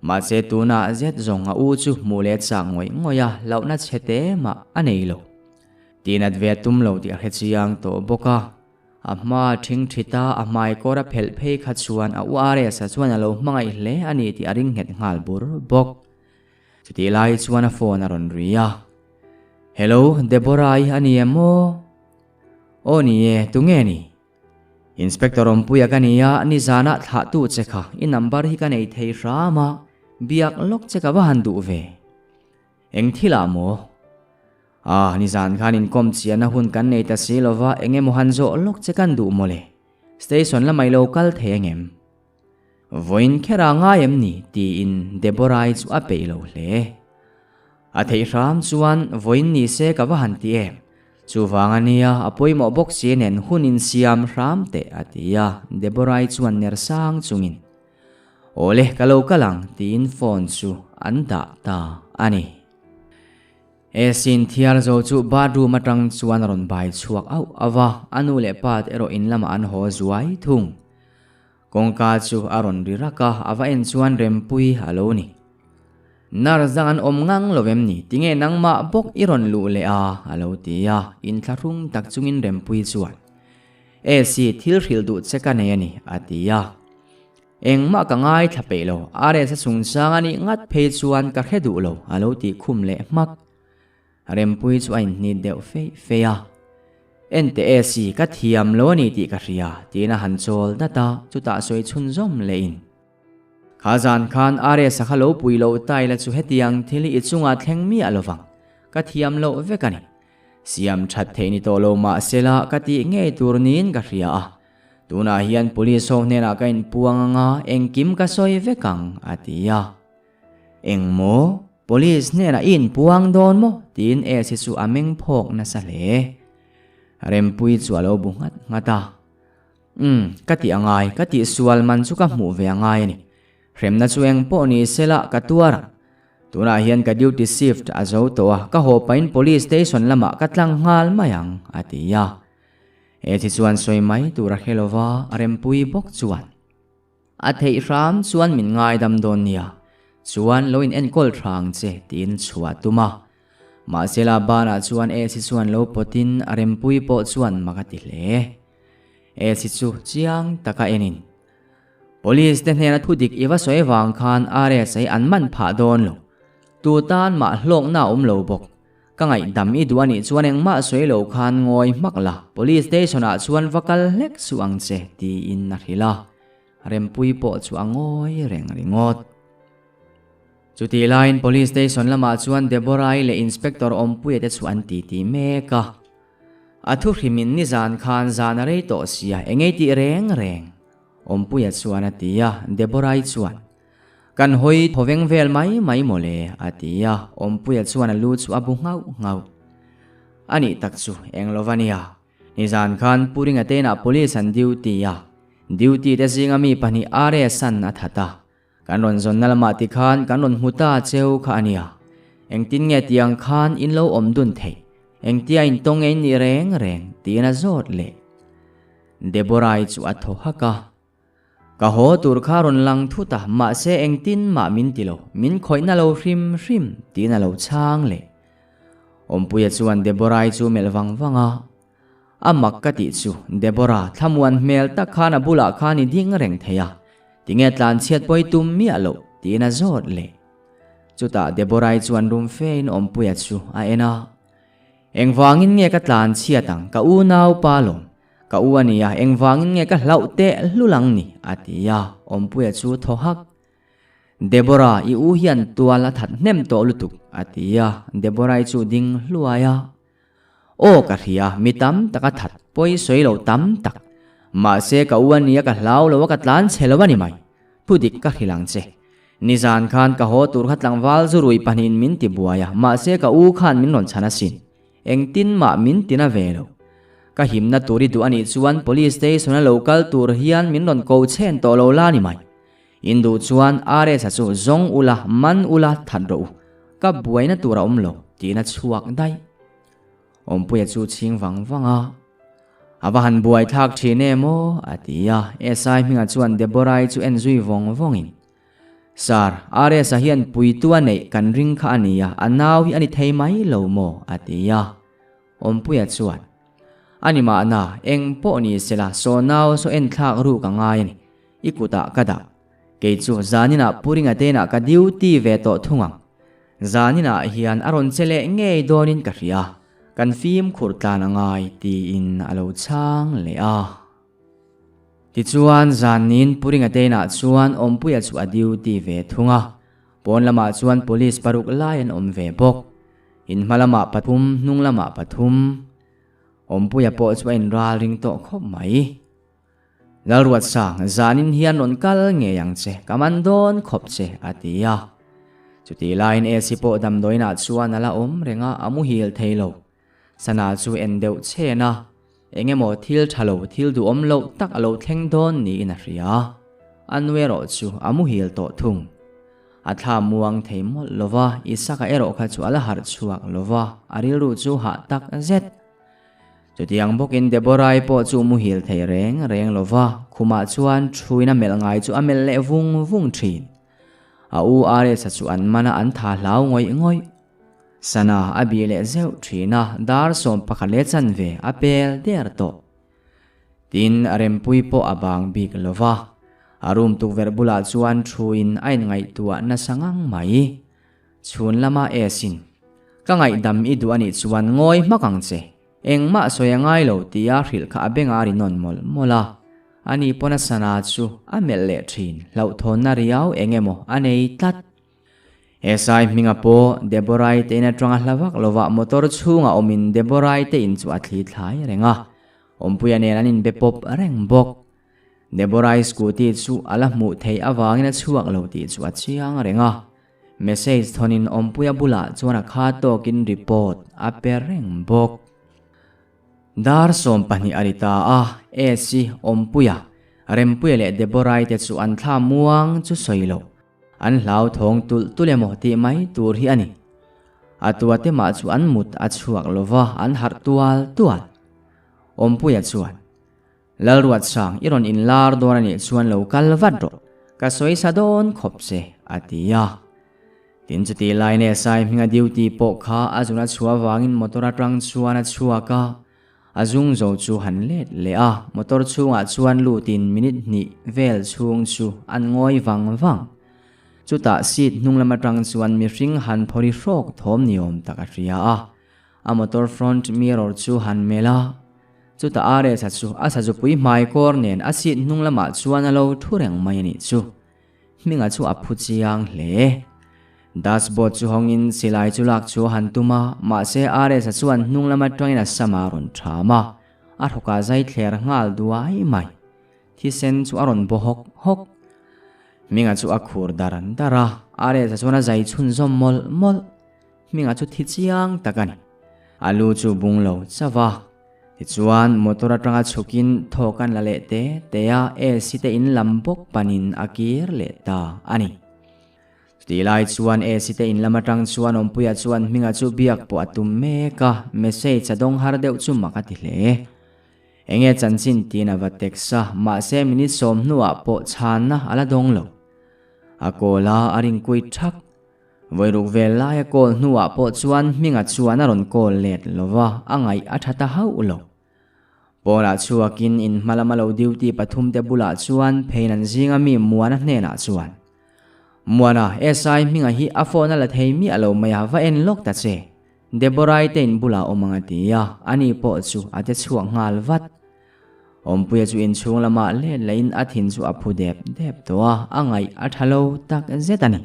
Mahse tunah zet zawng a u chu hmuh leh chak ngawih ngawih a hlauhna chhe te mah a nei lo. Tinat ve a tum lo tih a hre chiang tawh bawk a. A hma ṭhing ṭhita a hmai kawr a phelh phei kha chuan a URS-a chuan a lo hmangaih hle a ni tih a ring nghet nghal bur bawk. Chutih lai chuan a phone a rawn ri a. Hello, Deborah-i a ni em aw? Aw ni e, tunge ni? Inspector Awmpuia ka ni a, nizanah thlahtu che kha i number hi ka nei thei hram a, biak lawk che ka va han duh ve. Eng thilah maw? Ah, nizan khan inkawm chiahna hun kan nei ta si lova, eng emaw han zawh lawk che kan duh mawle. Station lamah i lo kal thei angem? Vawiin kher a ngai em ni? tiin Deborah-i chu a peih lo hle. A theih hram chuan vawiin ni se ka va han ti em? Chuvang a nia, a pawimawh bawk si nen hun insiam hram teh a ti a, Deborah-i chuan ner sang chungin, Awle, ka lo kal ang tiin phone chu an dah ta a ni. Esin thiar zo chu bathroom atang chuan a rawn bai chhuak auh auh a, a nu leh pa te erawh in lamah an haw zuai thung. Kawngka chu a rawn ri rak a, a va en chuan Rempui a lo ni. Nurse dang an awm ngang lo em ni? Tinge nangmah bawk i rawn luh leh a? a lo ti a, inthlahrung tak chungin Rempui chuan, Esi, thil hrilh duh che ka nei a ni, a ti a. Engmah ka ngaithla peih lo, RS a chungchang a nih ngat phei chuan ka hre duh lo, a lo tih khum leh hmak. Rempui chu a inhnit deuh feih feih a. Enteh AC, ka thiam lo a ni tih ka hria, tiin a han chawl dat a, chutah sawi chhunzawm lehin. Kha zan khan RS a kha lo pui loh ta ila chu hetiang thil hi i chungah thleng miah lo vang, ka thiam loh vek a ni. Siam that theih ni tawh lo mah sela ka tih ngei tur niin ka hria a. Tunah hian police ho hnenah ka inpuang anga engkim ka sawi vek ang, a ti a. Engmaw? Police hnenah i inpuang dawn maw? tiin Esi chu a meng phawk nasa hle. Rempui chu a lo bu nghat nghat a. Umm, ka tih angai, ka tihsual man chu ka hmuh ve angai a ni. Hremna chu eng pawh ni sela ka tuar ang. Tunah hian ka duty shift a zo tawh a, ka haw pahin police station lamah ka tlang nghal mai ang, a ti a. He thi chuan sawi mai tur a hre lo va, Rempui bawk chuan a theih hram chuan min ngaidam dawn nia, chuan lo in enkawl tha ang che tiin chhuah a tum a. Mahse la banah chuan Esi chuan lo pawtin Rempui pawh chuan mak a ti hle. Esi chu chiang taka enin Police te hnena thu dik i va sawi vang khan RSA an man phah dawn lo. Tu tan mah hlawkna a awm lo bawk. Ka ngaihdam i duh a nih chuan engmah sawi lo khan ngawi hmak la, Police station ah chuan va kal hlek suh ang che tiin a hrilh a. Rempui pawh chu a ngawi reng ringawt. Chutih laiin Police station lamah chuan Deborah-i leh Inspector Awmpuia te chu an titi mek a. A thu hrimin nizan khan zan a rei tawh sia, engei tih reng reng? Awmpuia chuan a ti a, Deborah-i chuan, Kan hawi thawveng vel mai mai mawle, a ti a, Awmpuia chuan a lu chu a bu nghauh nghauh. A nih tak chu, eng lo va nia. Nizan khan Pu Ringa te inah police an duty a, duty te zinga mi pahnih RS-an a that a, Kan rawn zawnna lamah tikhan kan rawn hmu ta cheu kha a nia. Engtin nge tiang khan in lo awm dun theih? Engtia in tawng nge in nih reng reng? tiin a zawt leh. Deborah-i chu a thaw hak a. Ka haw tur kha rawn lang thut a, mahse engtin mah min ti lo, min khawihna lo hrim hrim, tiin a lo chhang leh. Awmpuia chuan Deborah-i chu melh vang vang a. A mak ka tih chu, Deborah, thlamuan hmel tak khan a bulah khan i ding reng thei a, tinge tlanchhiat pawi tum miah loh? tiin a zawt leh. Chutah Deborah-i chuan rum fein Awmpuia chu a en a, Engvangin nge ka tlanchhiat ang, ka unau pa lawm, ka u a nia, engvangin nge ka hlauh teh hlul ang ni? a ti a, Awmpuia chu thaw hak. Deborah, i u hian tual a that hnem tawh lutuk, a ti a, Deborah-i chu ding hluai a. Aw ka hria, mi tam tak a that pawi sawi lo tam tak. Mahse ka u a nia ka hlau lo a ka tlan chhe lo a ni mai. Thu dik ka hrilh ang che. Nizan khan ka haw tur kha tlangval zu rui pahnihin min ti buai a, mahse ka u khan min rawn chhan asin. Engtin mah min ti na ve lo. Ka himna tur i duh a nih chuan police station a lo kal tur hian min rawn ko chhen tawh lo la ni mai. In duh chuan RS-a chu zawng ula, man ula, that rawh u. Ka buaina tur a awm lo, tiin a chhuak daih. Awmpuia chu chhing vang vang a, A va han buai thlak thin em aw, a ti a. SI hmingah chuan Deborah-i chu en zui vawng vawngin, Sir, RS-a hian puitu a neih kan ring kha a nia, a nau hi a ni thei mai lo maw? a ti a. Awmpuia chuan, A ni mahna, eng pawh ni sela saw nau saw en thlak ruk a ngai a ni. I kutah ka dah. Kei chu zaninah Puringa tenah ka duty ve tawh thung ang. Zaninah hian a rawn che leh ngei dawnin ka hria. Kan fimkhur tlan a ngai tiin a lo chhang leh a. Tichuan zannin Puringa tenah chuan Awmpuia chu a duty ve thung a. Pawn lamah chuan police paruk lai an awm ve bawk. In hma lamah pathum, hnung lamah pathum. Awmpuia pawh chu a inral ring tawh khawp mai. Lalruatsang, zanin hian rawn kal ngei ang che, ka man dawn khawp che, a ti a. Chutih laiin AC pawh damdawiinah chuan a la awm reng a, a muhil thei lo. Sana chu en deuh chhen a, eng emaw thil tha lo, thil duhawm loh tak a lo thleng dawn niin a hria. A nu erawh chu a muhil tawh thung. A thla muang thei mawlh lo va, Isaka erawh kha chu a la harh chhuak lo va, a rilru chu hah tak zet. Chutiang bawkin Deborah-i pawh chu muhil thei reng reng lo va, khumah chuan thuin a melh ngai chu a melh leh vung vung thin. A u Aresa chu an man a, an tha hlau ngawih ngawih. Sana a bih leh zeuh thin a, dar 11 leh chanve a pel der tawh. Tin, Rempui pawh a bang bik lo va, a room tukverh bulah chuan thuin a inngaihtuah nasa ngang mai. Chhun lama esin, Ka ngaihdam i duh a nih chuan ngawi hmak ang che, engmah sawi a ngai lo tia hrilh kha a benga ri nawn mawlh mawlh a. Ani pawn a sana chu a melh leh thin, hlauhthawnna riau eng emaw a nei tlat. Esai hminga pawh Deborai te in atanga hla vak lovah motor chhungah awmin Deborai te in chu a thli thlai reng a, Awmpuia nen an inbe pawp reng bawk. Deborai scooty chu a la hmuh theih avangin a chhuak lo tih chu a chiang reng a, message thawnin Awmpuia bulah chuan a kha tawkin report a pe reng bawk. Dar 12 a ri ta a, Esi, Awmpuia, Rempuia leh Deborai te chu an thla muang chu sawi loh. An hlauthawng tulh tulh emaw tih mai tur hi a ni. A tuate mah chu an mut a chhuak lo va, an harh tual tual. Awmpuia chuan, Lalruatsang, i rawn inlar dawn a nih chuan lo kal vat rawh, ka sawi sa dawn khawp che, a ti a. Tin chutih lai Nesai hminga duty pawh kha a zun a chhuah avangin motor atang chuan a chhuak a, A zung zo chu han let leh a, motor chhungah chuan lutin minute hnih vel chhung chu an ngawi vang vang. Chutah seat hnung lam atang chuan mihring han phawri hrawk thawm ni awm tak a hria a, a motor front mirror chu han melh a. Chutah RS-a chu a sazupui hmai kawr nen a seat hnung lamah chuan a lo thu reng mai a nih chu. Hminga chu a phu chiang hle. Dashboard chu hawngin silai chu lak chu a han tum a, mahse RS-a chuan hnung lam atangin a sam a rawn ṭham a, a hrawkah zai thler nghal duai mai. Thisen chu a rawn baw hawk hawk. Hminga chu a khur dar dar a, RS-a chuan a zai chhunzawm mawlh mawlh. Hminga chu thi chiang tak a ni. A lu chu bung lo chauh a. Tichuan, motor atanga chhukin thawk an la leh te te a, AC te in lam bawk panin a kir leh ta a ni. Chutih lai chuan AC te in lam atang chuan Awmpuia chuan Hminga chu biak pawh a tum mek a, message a dawng har deuh chu mak a ti hle. Enge chanchin tiin a va text a, mahse minute 10 hnuah pawh chhanna a la dawng lo. A call a, a ringkui thak. Vawiruk vel laia call hnuah pawh chuan Hminga chuan a rawn call let lo va, a ngaih a tha ta hauh lo. Pawnah chhuakin in hma lama lo duty pathum te bulah chuan pheiin an zinga mi Muana hnenah chuan, Muana, SI Hminga hi a phone a la thei miah lo mai a, va en lawk ta che. Deborah-i te in bulah awm ang a ti a, ani pawh chu a che chhuak nghal vat. Awmpuia chu inchhung lamah let lehin a thin chu a phu dep dep tawh a, a ngaih a tha lo tak zet a ni.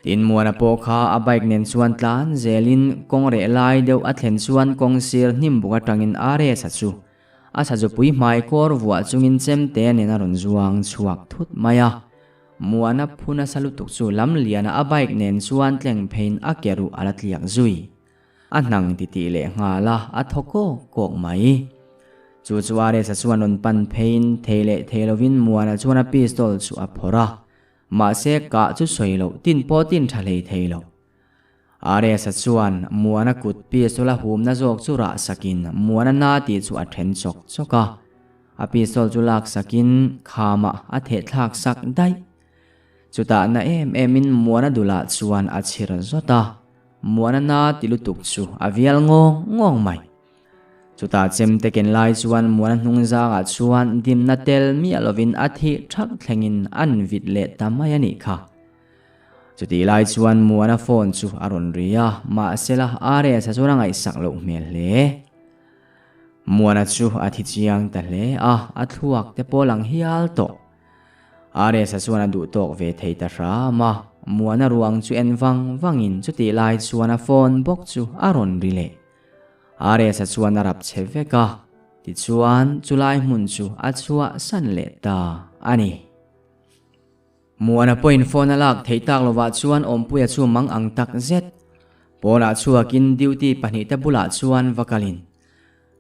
Tin Muana pawh kha a bike nen chuan tlan zelin kawng reh lai deuh a thlen chuan kawng sir hnim buk atangin RS-a chu a sazupui hmai kawr vuah chungin chemte nen a rawn zuang chhuak thut mai a. Muana phu nasa lutuk chu lam liana a bike nen chuan tleng pheiin a ke ruh a la tliak zui. A hnang titih leh nghal a, a thaw kawk kawk mai. Chu chu RS-a chuan rawn pan pheiin thei leh thei lovin Muana chuan a pistol chu a phawrh a. Mahse kah chu sawi loh tin pawh tin tha hlei thei lo. RS-a chuan Muana kut pistol a humna zawk chu rah sakin Muana na tih chu a then chawk chawk a. A pistol chu lak sakin khamah a theh thlak sak daih. Chutah na em emin Muana dulah chuan a chhir zawt a. Muana na ti lutuk chu a vial ngawng ngawng mai. Chutah chemte ken lai chuan Muana hnung zangah chuan dimna tel miah lovin a thih thak thlengin an vit leh ta mai a nih kha. Chutih lai chuan Muana phone chu a rawn ri a, mahsela RS-a chuan a ngaihsak loh hmel hle. Muana chu a thi chiang ta hle a, a thluak te pawh lang hial tawh. RS-a chuan a duh tawk ve thei ta hram a, Muana ruang chu en vang vangin chutih lai chuan a phone bawk chu a rawn ri leh. RS-a chuan a rap che vek a, tichuan chulai hmun chu a chhuah san leh ta a ni. Muana pawhin phone a lak theih tak lovah chuan Awmpuia chu mang ang tak zet. Pawnah chhuakin duty pahnihte bulah chuan va kalin,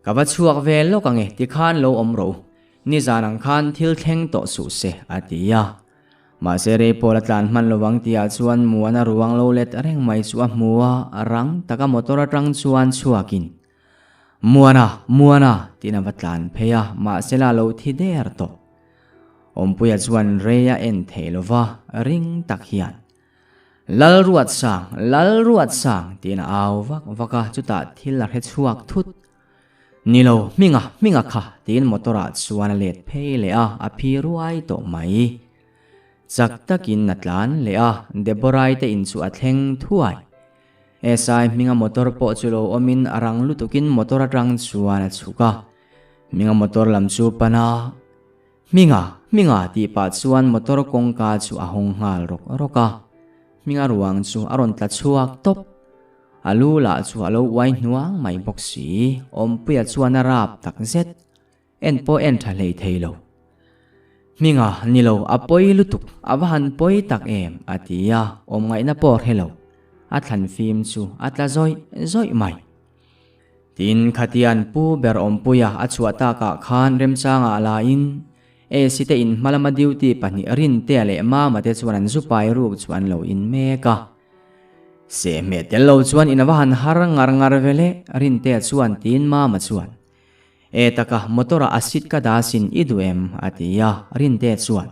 Ka va chhuak ve lawk ang e, tikhan lo awm rawh u. Nizan ang khan thil thleng tawh suh se, a ti a. Mahse rei pawl a tlan hman lo ang tihah chuan Muana ruang lo let reng mai chu a hmu a, rang taka motor atang chuan chhuakin, Muana! Muana! tiin a va tlan phei a, mahse la lo thi der tawh. Awmpuia chuan rei a en thei lo va, ring tak hian, Lalruatsang! Lalruatsang! tiin a au vak vak a, chutah thil a hre chhuak thut. Ni lo, Hminga, Hminga kha! tiin motor ah chuan a let phei leh a, a phi ruai tawh mai. Chak takin a tlan leh a, Deborah-i te in chu a thleng thuai. SI Hminga motor pawh chu lo awmin a rang lutukin motor atang chuan a chhuk a. Hminga motor lam chu pan a, Hminga, Hminga tih pah chuan motor kawngka chu a hawng nghal rawk rawk a. Hminga ruang chu a rawn tla chhuak tawp. A lu lah chu a lo uai hnuang mai bawk si, Awmpuia chuan a rap tak zet. En pawh en tha hlei thei lo. Hminga, ni lo, a pawi lutuk, a va han pawi tak em, a ti a, awm ngaihna pawh hre lo. A thlan fim chu a tla zawih zawih mai. Tin, khatian Pu ber Awmpuia a chhuah takah khan remchangah la in, AC te in hma lama duty pahnih Rintea leh Mama te chuan an zu pai ruk chu an lo in mek a. Sehhmeh tel lo chuan in a va han har ngar ngar ve le, Rintea chuan tiin Mama chuan, E taka, motor ah acid ka dah sin i duh em? a ti a, Rintea chuan,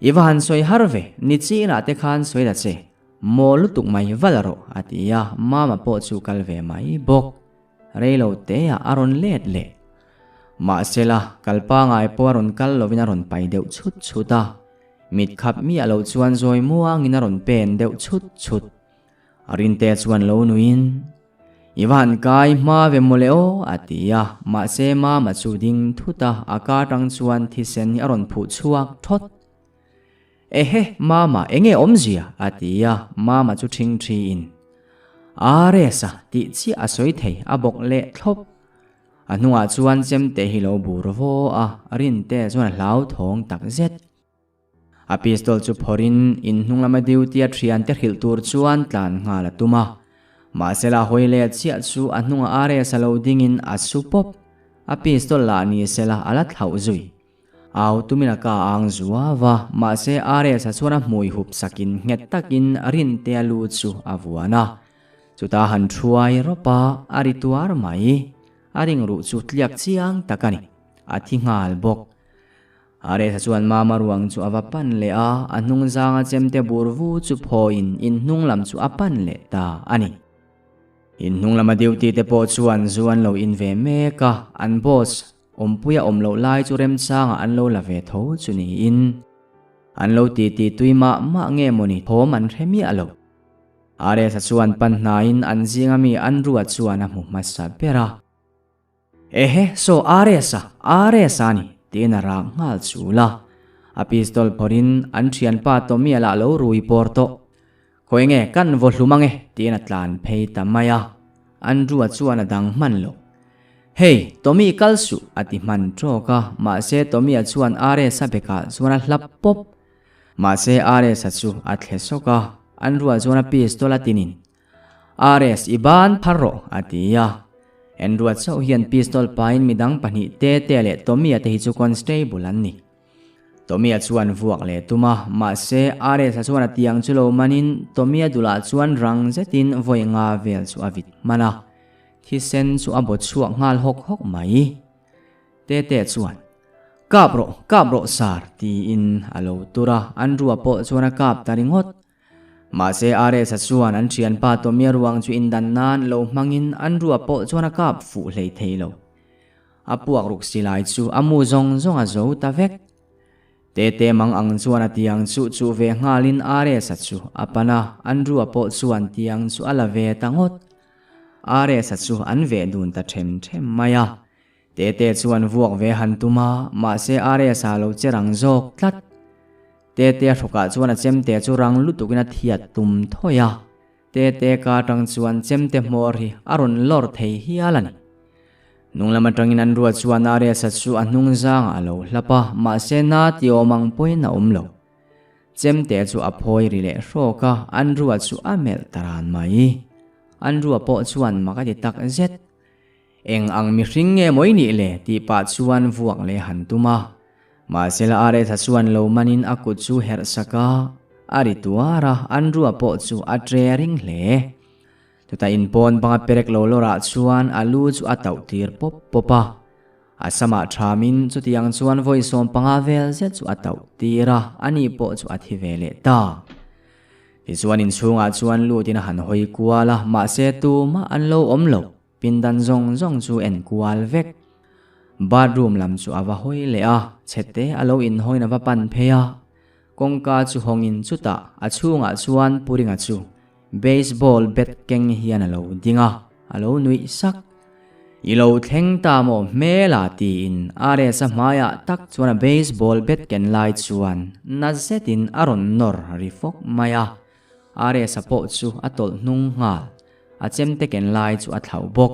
I va han sawi har ve, ni chinah te khan sawi ta che, maw lutuk mai va la rawh, a ti a, Mama pawh chu kal ve mai bawk. Reilo teah a rawn let leh. Mahsela, kal pangai pawh a rawn kal lovin a rawn pai deuh chhut chhut a. Mit khap miah loh chuan zawi muangin a rawn pen deuh chhut chhut. A rinte chuan lo nuiin, I va han kai hma ve mawle aw, a ti a. Mahse Mama chu ding thut a, a ka atang chuan thisen hi a rawn phuh chhuak thawt. Ehe, Mama, enge awmzia? a ti a, Mama chu ṭhing ṭhiin, Rs-a tih chiah a sawi thei, a bawk leh thlawp. A hnungah chuan chemte hi lo bur vaw a, Rinte chuan a hlauthawng tak zet. A pistol chu phawrhin in hnung lama duty a thiante hrilh tur chuan tlan nghal a tum a. Mahsela hawi leh chiah chu a hnungah RS a lo dingin a su pawp. A pistol lah ni sela a la thlauh zui. Au tumin a ka ang zuau a, mahse RS a chuan a hmui hup sakin nghet takin Rintea lu chu a vuan a. Chutah han thuai rawp a, a ri tuar mai. A ringruh chu tliak chiang tak a ni. A thi nghal bawk. RS-a chuan Mama ruang chu a va pan leh a, a hnung zanga chemte bur vu chu phawiin in hnung lam chu a pan leh ta a ni. In hnung lama duty te pawh chuan zu an lo in ve mek a, an boss Awmpuia awm loh lai chu remchangah an lo la ve tho chu niin an lo titi tui mah mah nge mawni thawm an hre miah lo. RS-a chuan pan hnaiin an zinga mi Andrew-a chuan a hmu hmasa ber a. Ehe, saw RS-a, RS-a a ni, tiin a rak nghal chul a. A pistol phawrhin an thianpa Tommy-a lah lo rui pawr tawh. Khawi nge kan vaw hlum ange tiin a tlan phei ta mai a, Andrew-a chuan a dang hman lo. Hey, Tommy kal suh a ti hman tawk a, mahse Tommy-a chuan RS-a bekah chuan a hlap pawp. Mahse RS-a chu a thle sawk a, Andrew-a chuan a pistol a tinin, RS, i ban phar rawh a ti a. Andrew-a chauh hian pistol pahin midang pahnih Tete leh Tommy-a te hi chu constable an ni. Tommy-a chuan vuak leh tum a, mahse RS-a chuan a tiang chu lo manin Tommy-a dulah chuan rang zetin vawi nga vel chu a vit hman a, thisen chu a baw chhuak nghal hawk hawk mai. Tete chuan, Kap rawh, kap rawh sir, tiin a lo tur a, Andrew-a pawh chuan a kap ta ringawt. Mahse RS-a chuan an thianpa Tommy-a ruang chu indan nan lo hmangin Andrew-a pawh chuan a kap fuh hlei thei lo. A puak ruk silai chu a mu zawng zawng a zo ta vek. Tete mang ang chuan a tiang chu chuh ve nghalin RS-a chu a pan a, Andrew-a pawh chuan tiang chu a la ve ta ngawt. RS-a chu an veh dun ta them them mai a. Tete chuan vuak ve han tum a, mahse RS-a lo che rang zawk tlat. Tete a hrukah chuan a chemte chu rang lutukin a thiat tum thawi a. Tete ka atang chuan chemte hmawr hi a rawn lawr thei hial a ni. Hnung lam atangin an ruat chuan RS-a chu a hnung zangah a lo hlap a, mahse na ti awm ang pawhin a awm lo. Chemte chu a phawi ri leh hrawk a, an ruat chu a melh ta ran mai. An rua pawh chuan mak a ti tak zet. Eng ang mihring nge mawi nih le tih pah chuan vuak leh han tum a. Mahsela Aretha chuan lo manin a kut chu herh sak a, a ri tuar a, an rua pawh chu a tre ring hle. Chutah inpawn banga perek lo lawrah chuan a lu chu a tauh tir pawp pawp a. A samah thamin chutiang chuan vawi 15 vel zet chu a tauh tir a, ani pawh chu a thi ve leh ta. Tichuan inchhungah chuan lutin a han hawi kual a, mahse tumah an lo awm lo. Pindan zawng zawng chu en kual vek. Bathroom lam chu a va hawi leh a, chhete a lo inhawiin a va pan phei a. Kawngka chu hawngin chutah a chhungah chuan Puringa chu baseball bat keng hian a lo ding a, a lo nuih sak. I lo thleng ta maw hmel a tiin RS-a hmaiah tak chuan a baseball bat ken lai chuan na zetin a rawn nawr ri fawk mai a. RS-a pawh chu a tawlh hnung nghal. A chemte ken lai chu a thlauh bawk.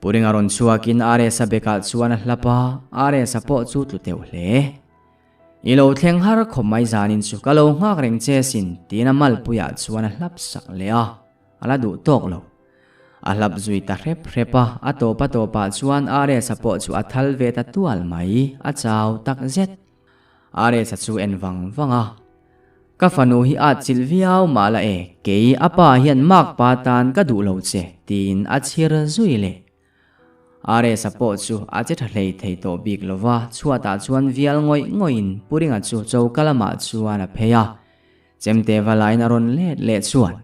Puringa rawn chhuakin RS-a bekah chuan a hlap a, RS-a pawh chu tlu teuh hle. I lo thleng har khawp mai zanin chu ka lo nghak reng che sin tiin a malpuiah chuan a hlap sak leh a, a la duh tawk lo. A hlap zui ta hrep hrep a, a tawp a tawpah chuan RS-a pawh chu a thal ve ta tual mai, a chau tak zet. RS-a chu en vang vang a. Ka fanu hi at chilh viau mah la e, kei a pa hian mak pa tan ka duh lo che, tiin a chhir zui leh. RS-a pawh chu a che tha hlei thei tawh bik lo va, chhuatah chuan vial ngawih ngawih-in Puringa chu choka lamah chuan a phei a. Chemte va lain a rawn let leh chuan,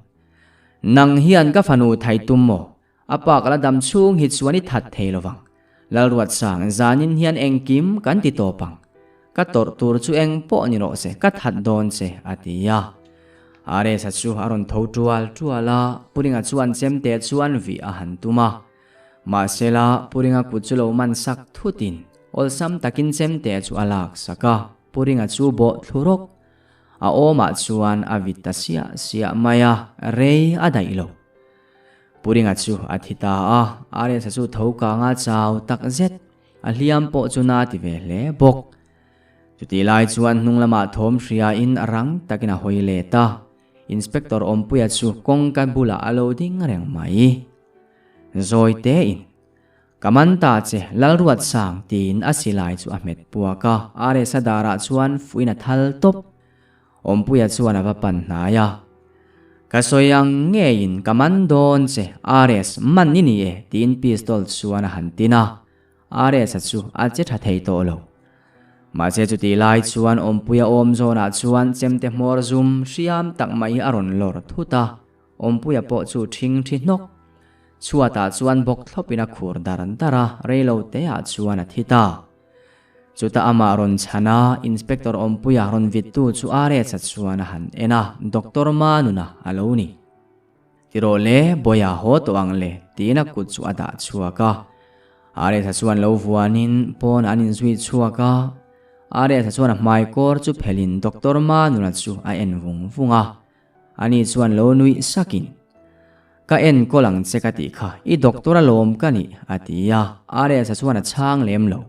Nang hian ka fanu thai tum maw? A pa ka la dam chhung hi chuan i that thei lo vang. Lalruatsang, zanin hian engkim kan ti tawp ang. Ka tawrh tur chu eng pawh ni rawh se, ka that dawn che, a ti a. Aresa chu a rawn tho tual tual a, Puringa chuan chemte chuan vih a han tum a. Mahsela, Puringa kut chu lo man sak thutin awlsam takin chemte chu a lak sak a, Puringa chu bawh thlu rawk. A awmah chuan a vit ta siah siah mai a, rei a daih lo. Puringa chu a thi ta a, Aresa chu tho kanga chau tak zet, a hliam pawh chu na ti ve hle bawk. Chutih lai chuan hnung lamah thawm hriain rang takin a hawi let a, Inspector Awmpuia chu kawngka bulah a lo ding reng mai. Zawi tein, Ka man ta che, Lalruatsang, tiin a silai chu a hmet puak a, Aresa darah chuan fuin a thal tawp. Awmpuia chuan a va pan hnai a. Ka sawi ang ngeiin ka man dawn che, RS, man i ni e, tiin pistol chuan a han tin a. RS-a chu a che tha thei tawh lo. Mahse chutih lai chuan Awmpuia awm zawnah chuan chemte hmawr zum hriam tak mai hi a rawn lawr thut a, Awmpuia pawh chu ṭhing ṭhi hnawk. Chhuatah chuan bawk thlawpin a khur dar dar a, reilo teah chuan a thi ta. Chutah amah rawn chhan a, Inspector Awmpuia rawn vittu chu RS-a chuan a han en a, Doctor Manuna a lo ni. Ti rawh le, Bawiha haw tawh ang le, tiin a kut chu a dah chhuak a. RS-a chuan lo vuanin pawnah an inzui chhuak a. RS-a chuan a hmai kawr chu phelhin Doctor Manuna chu a en vung vung a. Ani chuan lo nuih sakin, Ka enkawl ang che ka tih kha, i doctor alawm ka nih, a ti a, RS-a chuan a chhang lem lo.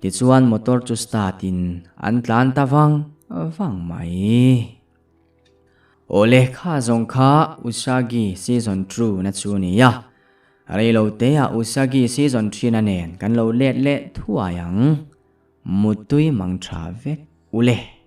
Tichuan motor chu start in an tlan ta vang vang mai. Awle kha zawng kha Usagi season two na chu nia. Reilo te ah Usagi season three na nen kan lo let leh thuai ang. Muttui mang tha vek ule.